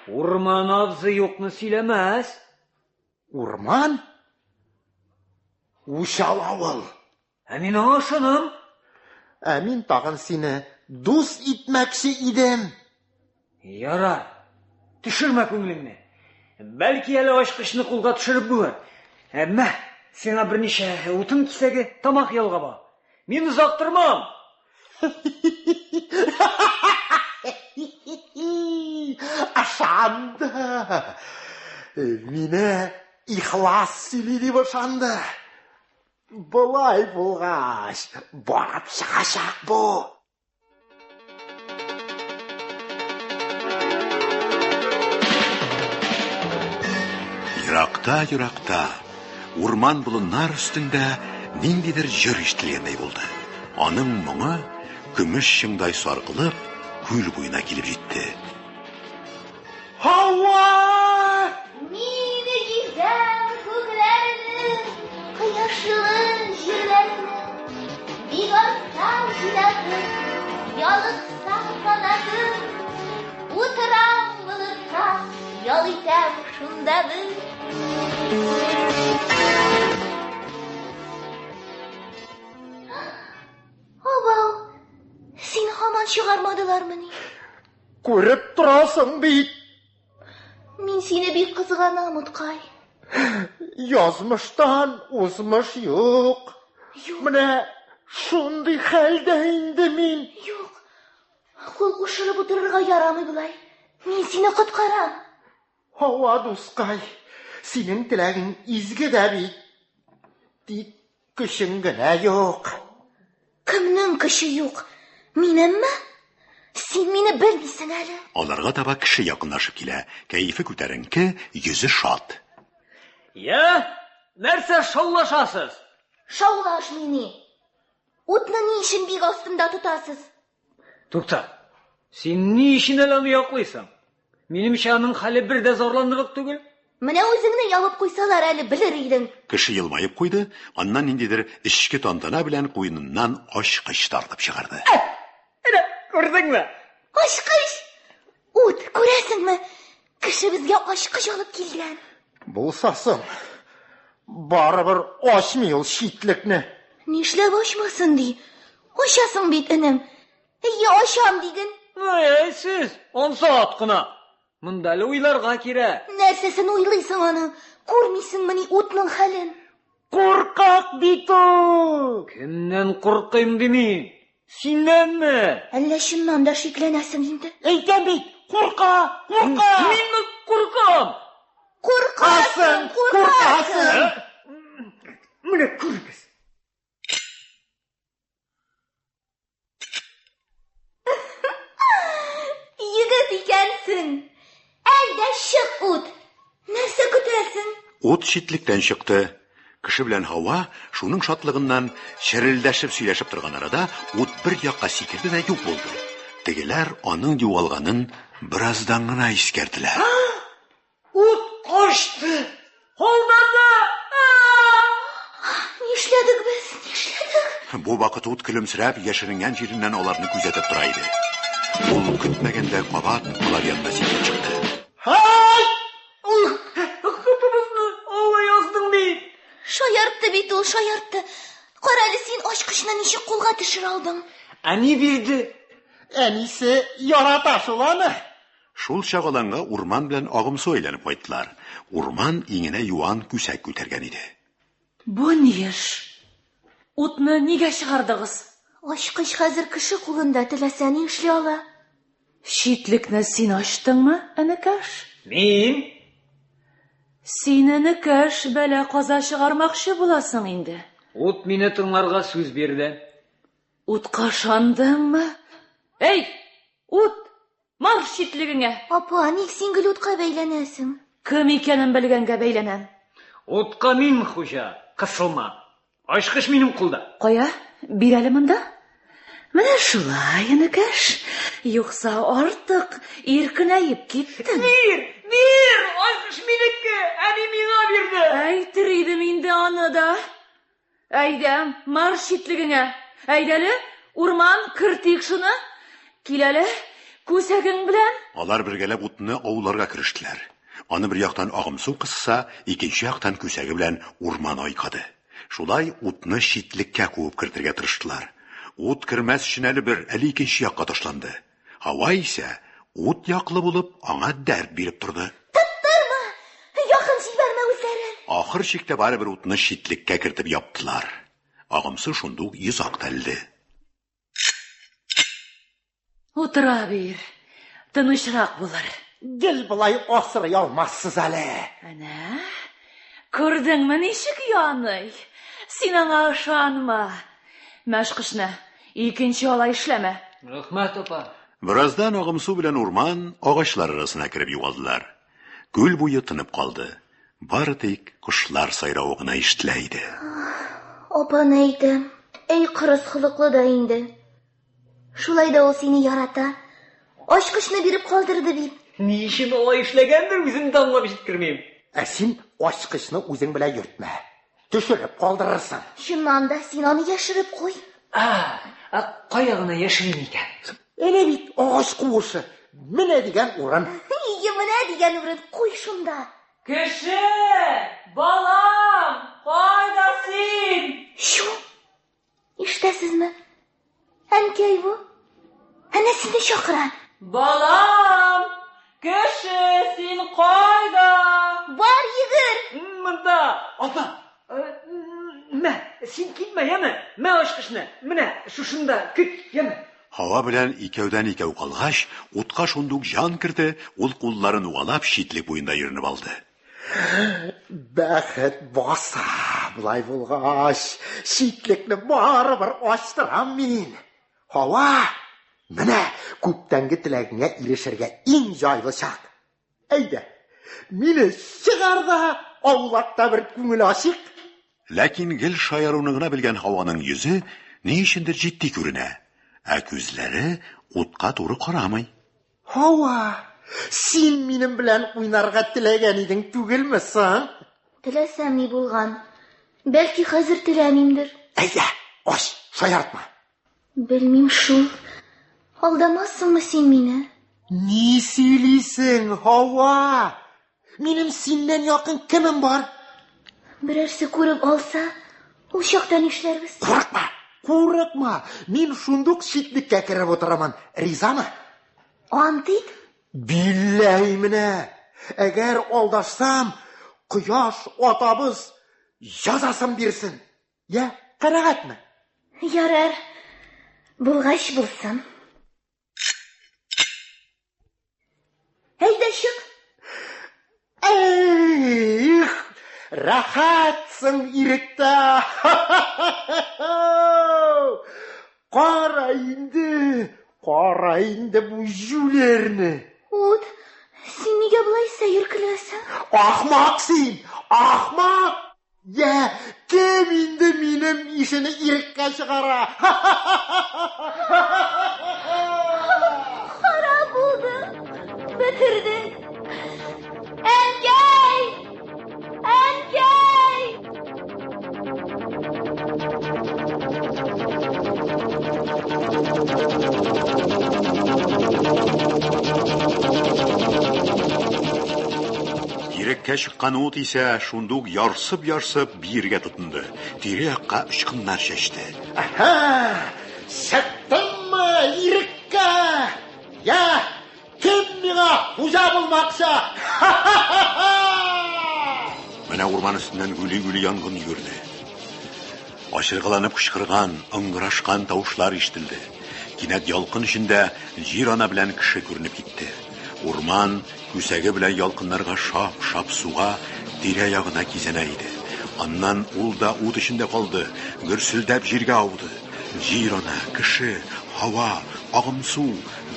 Урман абзый юкны сөйләмәс. Урман? Үч ала ул. Ә мин аңа ышанам. Ә мин тагын сине дус итмәкче идем. Ярар. Төшермә күңелеңне. Бәлки әле ачкычны кулга төшереп булыр. Әмма сиңа берничә утын кисәге тамак ялгап ал. Мин озак тормам. Ышанды. Мине ихлас сөйли дип ышанды. Болай булгач, барып чыгачак бу. Еракта-еракта, урман-болыннар өстендә ниндидер җыр ишетелгәндәй булды. Аның моңы көмеш чыңдай саркылып, күл буена килеп җитте. Һава! Мин гизәм күкләрне, кояшлы җирләрне. Бик арсам җиләтеп, ялыксам канатым. Утырам болытка, ял итәм шунда бер. Абау, син һаман чыгармадылармыни? Күреп торасың бит. Мин сине бик кызганам, уткай. Язмыштан узмыш юк. Юк. Менә шундый хәлдә инде мин. Юк. Кул кушырып утырырга ярамый болай. Мин сине коткарам. Һава дускай, синең теләгең изге дә бит. Тик көчең генә юк. Кемнең көче юк? Минемме? Син мине белмисең әле. Аларга таба кеше якынлашып килә. Кәефе күтәренке, йөзе шат. Я, нәрсә шаулашасыз? Шаулашмый ни? Утны ни өчен бик астында тотасыз? Тукта. Син ни өчен әле аны яклыйсың? Минемчә, аның хәле бер дә зарланырлык түгел. Менә үзеңне ябып куйсалар әле белер идең. Кеше елмаеп куйды, аннан ниндидер эчке тантана белән куеныннан ачкыч тартып чыгарды. Әнә, күрдеңме? Ачкыч! Ут, күрәсеңме? Кеше безгә ачкыч алып килгән. Булса соң. Барыбер ачмый ул читлекне. Нишләп ачмасын ди? Ачасың бит, энем. Әйе, ачам диген. Әй, сез, ансат кына. Монда әле уйларга кирәк. Нәрсәсен уйлыйсың аның? Күрмисеңмени утның хәлен? Куркак бит ул! Кемнән куркыйм ди мин? Синнәнме? Әллә чыннан да шикләнәсең инде? Әйтәм бит, курка, курка! Минме куркам? Куркасың, куркасың! Менә күрегез. Егет икәнсең! Әйдә, чык, ут! Нәрсә көтәсең? Ут читлектән чыкты. Кеше белән һава шуның шатлыгыннан черелдәшеп сөйләшеп торган арада ут бер якка сикерде дә юк булды. Тегеләр аның югалганын бераздан гына искәрделәр. Ут качты! Алдады! Нишләдек без? Нишләдек? Бу вакыт ут көлемсерәп яшеренгән җиреннән аларны күзәтеп тора иде. Ул көтмәгәндә кабат алар янына сикереп чыкты. Һай! Котыбызны ала яздың бит! Шаяртты бит ул, шаяртты. Карале, син ачкычны ничек кулга төшерә алдың? Әни бирде. Әнисе ярата шул аны. Шул чак аланга урман белән агымсу әйләнеп кайттылар. Урман иңенә юан күсәк күтәргән иде. Бу ни эш? Утны нигә чыгардыгыз? Ачкыч хәзер кеше кулында, теләсә ни эшли ала. Читлекне син ачтыңмы, энекәш? Мин? Син, энекәш, бәла-каза чыгармакчы буласың инде. Ут мине тыңларга сүз бирде. Утка ышандыңмы? Әй, ут! Марш читлегеңә! Апа, ник син гел утка бәйләнәсең? Кем икәнен белгәнгә бәйләнәм. Утка мин хуҗа, кысылма. Ачкыч минем кулда. Кая, бир әле монда. Менә шулай, энекәш. Юкса артык иркенәеп киттең. Бир, бир, ачкыч минеке, әни миңа бирде. Әйтер идем инде аны да. Әйдә, марш читлегеңә. Әйдәле, урман, кертик шуны. Кил әле, күсәгең белән. Алар бергәләп утны ауларга керештеләр. Аны бер яктан агымсу кысса, икенче яктан күсәге белән урман айкады. Шулай утны читлеккә куып кертергә тырыштылар. Ут кермәс өчен әле бер, әле икенче якка ташланды. Һава исә ут яклы булып, аңа дәрт биреп торды. Тоттырма! Якын җибәрмә үзләрен! Ахыр чиктә барыбер утны читлеккә кертеп яптылар. Агымсу шундук йозак та элде. Утыра бир, тынычрак булыр. Гел болай асрый алмассыз әле. Әнә, күрдеңме ничек яный? Син аңа ышанма. Мә ачкычны, икенче алай эшләмә. Рәхмәт, апа. Бераздан агымсу белән урман агачлар арасына кереп югалдылар. Күл буе тынып калды. Бары тик кошлар сайравы гына ишетелә иде. Апаны әйтәм. Әй, кырыс холыклы да инде. Шулай да ул сине ярата. Ачкычны биреп калдырды бит. Ни өчен алай эшләгәндер, үзем дә аңлап җиткермим. Ә син ачкычны үзең белән йөртмә. Төшереп калдырырсың. Чыннан да, син аны яшереп куй. Ә, ә кая гына яшерим икән? Әнә бит агач куышы. Менә дигән урын. Ие, менә дигән урын. Куй шунда. Кеше! Балам! Кайда син? Чү! Ишетәсезме? Әнкәй бу. Әнә сине чакыра. Балам! Кеше, син кайда? Бар, йөгер! Монда! Апа! Мә, син китмә, яме? Мә ачкычны. Менә, шушында, көт, яме? Һава белән икәүдән-икәү калгач, утка шундук җан керде, ул кулларын угалап читлек буенда йөренеп алды. Бәхет баса, болай булгач, читлекне барыбер ачтырам мин. Һава, менә күптәнге теләгеңә ирешергә иң җайлы чак. Әйдә, мине чыгар да аулакта бер күңел ачыйк. Ләкин гел шаяруны гына белгән Һаваның йөзе ни өчендер җитди күренә, ә күзләре утка туры карамый. Һава, син минем белән уйнарга теләгән идең түгелме соң? Теләсәм ни булган. Бәлки хәзер теләмимдер. Әйдә, ач, шаяртма. Белмим шул. Алдамассыңмы син мине? Ни сөйлисең, Һава? Минем синнән якын кемем бар? Берәрсе күреп алса, ул чакта нишләрбез? Курыкма, курыкма. Мин шундук читлеккә кереп утырамын. Ризамы? Ант ит. Билләһи менә. Әгәр алдашсам, кояш атабыз җәзасын бирсен. Я, канәгатьме? Ярар. Булгач булсын. Әйдә чык. Эх, рәхәтсең иректә. Кара инде, кара инде бу җүләрне. Ут, син нигә болай сәер көләсең? Ахмак син, ахмак! Йә, кем инде минем ишене иреккә чыгара? Харап булды. Бетердең. Әнкәй! Әнкәй! Иреккә чыккан ут исә шундук ярсып-ярсып биергә тотынды. Тирә-якка очкыннар чәчте. Әһә! Чыктыммы иреккә? Я, кем миңа хуҗа булмакчы? Менә урман өстеннән гүли-гүли янгын йөгерде. Ачыргаланып кычкырган, ыңгырашкан тавышлар ишетелде. Кинәт ялкын эчендә җир-ана белән кеше күренеп китте. Урман күсәге белән ялкыннарга шап-шап суга, тирә-ягына кизәнә иде. Аннан ул да ут эчендә калды, гөрселдәп җиргә ауды. Җир-ана, кеше, һава, агымсу,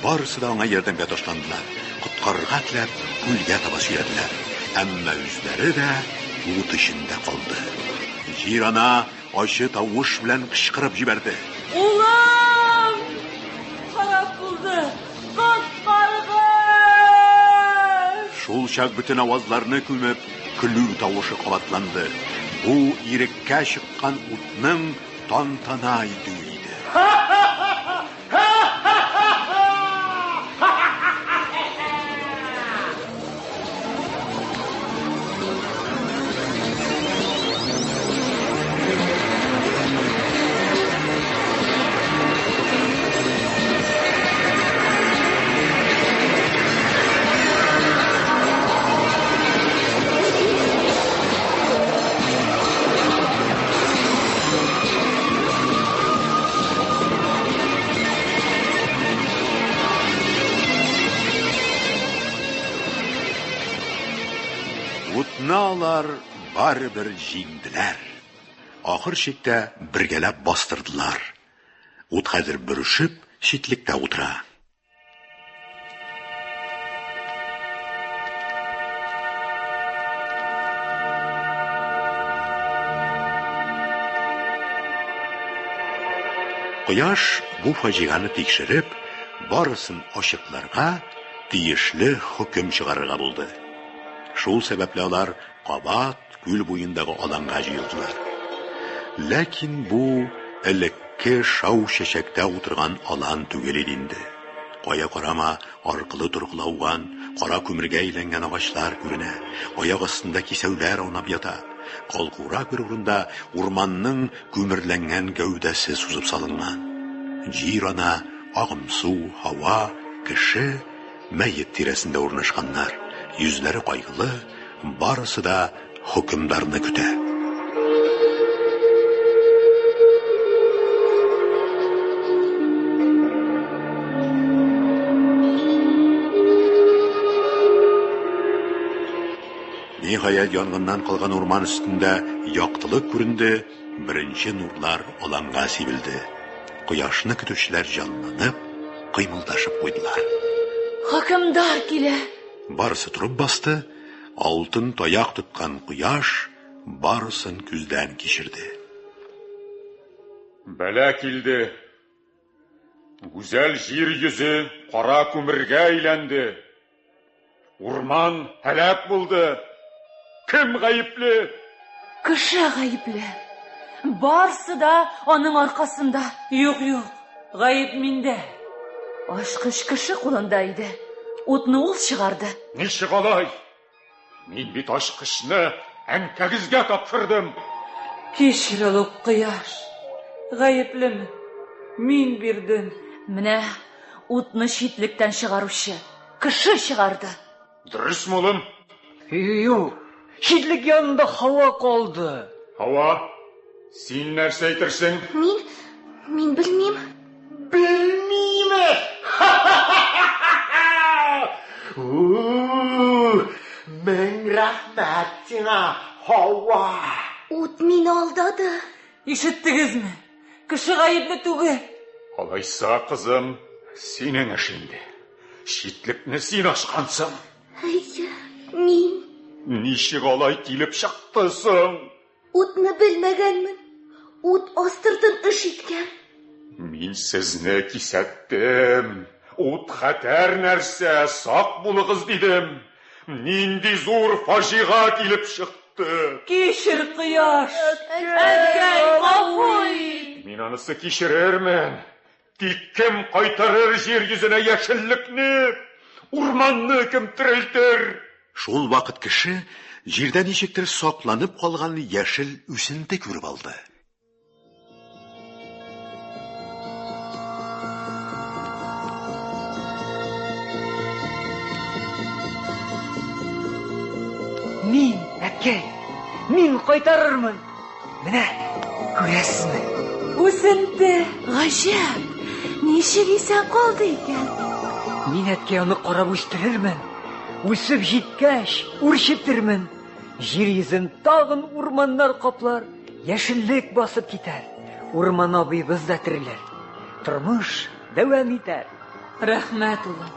барысы да аңа ярдәмгә ташландылар, коткарырга теләп, күлгә таба сөйрәделәр. Әмма үзләре дә ут эчендә калды. Җир-ана ачы тавыш белән кычкырып җибәрде. Улым! Харап булды! Коткарыгыз! Шул чак бөтен авазларны күмеп, көлү тавышы кабатланды. Бу иреккә чыккан утның тантана итүе иде. Утны алар барыбер җиңделәр. Ахыр чиктә бергәләп бастырдылар. Ут хәзер бөрешеп читлектә утыра. Кояш бу фаҗигане тикшереп, барысын ачыкларга, тиешле хөкем чыгарырга булды. Шул сәбәпле алар кабат күл буендагы аланга җыелдылар. Ләкин бу элекке шау чәчәктә утырган алан түгел иде инде. Кая карама, аркылы-торкылы ауган, кара күмергә әйләнгән агачлар күренә, аяк астында кисәүләр аунап ята. Калкурак бер урында урманның күмерләнгән гәүдәсе сузып салынган. Җир-ана, агымсу, һава, кеше мәет тирәсендә урнашканнар, йөзләре кайгылы, барысы да хөкемдарны көтә. Ниһаять, янгыннан калган урман өстендә яктылык күренде, беренче нурлар аланга сибелде. Кояшны көтүчеләр җанланып, кыймылдашып куйдылар. Хөкемдар килә. Барысы торып басты, алтын таяк тоткан кояш барысын күздән кичерде. Бәла килде. Гүзәл җир йөзе кара күмергә әйләнде. Урман һәлак булды. Кем гаепле? Кеше гаепле. Барсы да аның аркасында. Юк, юк, гаеп миндә. Ачкыч кеше кулында иде. Утны ул чыгарды. Ничек алай? Мин бит ачкычны Әнкәгезгә тапшырдым. Кичер, олуг кояш. Гаеплемен. Мин бирдем. Менә утны читлектән чыгаручы кеше чыгарды. Дөресме, улым? Юк. Читлек янында һава калды. Һава? Син нәрсә әйтерсең? Мин мин белмим. Белмиме? Мең рәхмәт сиңа, һава! Ут мине алдады. Ишеттегезме? Кеше гаепле түгел. Алайса, кызым, синең эш инде. Читлекне син ачкансың. Әйе, мин. Ничек алай килеп чыкты соң? Утны белмәгәнмен. Ут астыртын эш иткән. Мин сезне кисәттем. Ут хәтәр нәрсә, сак булыгыз дидем. Нинди зур фаҗига килеп чыкты. Кичер, кояш. Әткәй, гафу ит. Мин анысы кичерермен. Тик кем кайтарыр җир йөзенә яшеллекне? Урманны кем терелтер? Шул вакыт кеше җирдә ничектер сакланып калган яшел үсенте күреп алды. Мин, әткәй, мин кайтарырмын. Менә, күрәсезме? Үсенте. Гаҗәп! Ничек исән калды икән? Мин әткәй аны карап үстерермен. Үсеп җиткәч, үрчетермен. Җир йөзен тагын урманнар каплар, яшеллек басып китәр. Урман абыебыз да терелер. Тормыш дәвам итәр. Рәхмәт, улым.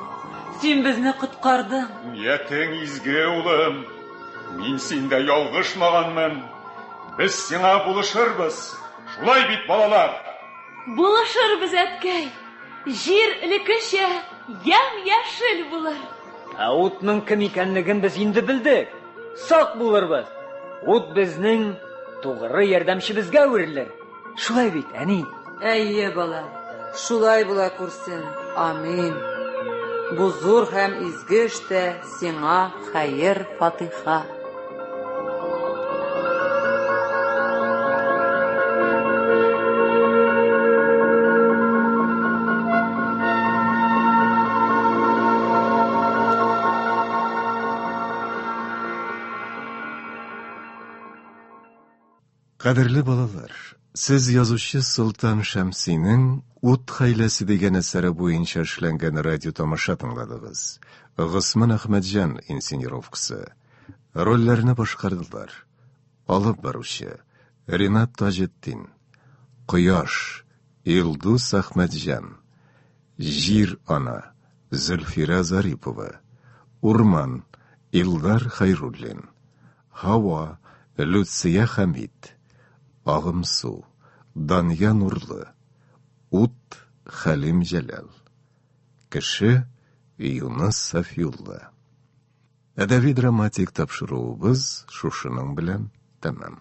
Син безне коткардың. Ниятең изге, улым. Мин синдә ялгышмаганмын. Без сиңа булышырбыз. Шулай бит, балалар? Булышырбыз, әткәй. Җир элеккечә ямь-яшел булыр. Ә утның кем икәнлеген без инде белдек. Сак булырбыз. Ут безнең тугры ярдәмчебезгә әверелер. Шулай бит, әни? Әйе, балам, шулай була күрсен. Амин. Бу зур һәм изге эштә сиңа хәер-фатиха. Кадерле балалар, сез язучы Солтан Шәмсинең Ут хәйләсе дигән әсәре буенча эшләнгән радиотамаша тыңладыгыз. Госман Әхмәтҗан инсценировкасы. Рольләрне башкардылар. Алып баручы Ринат Таҗетдин, Кояш Илдус Әхмәтҗан, Җир ана Зөлфирә Зарипова, Урман Илдар Хәйруллин, Һава, Люция Хәмит, Агымсу, Дания Нурлы, Ут, Хәлим Җәләл, Кеше, Юныс Сафиулла. Әдәби-драматик тапшыруыбыз шушының белән тәмам.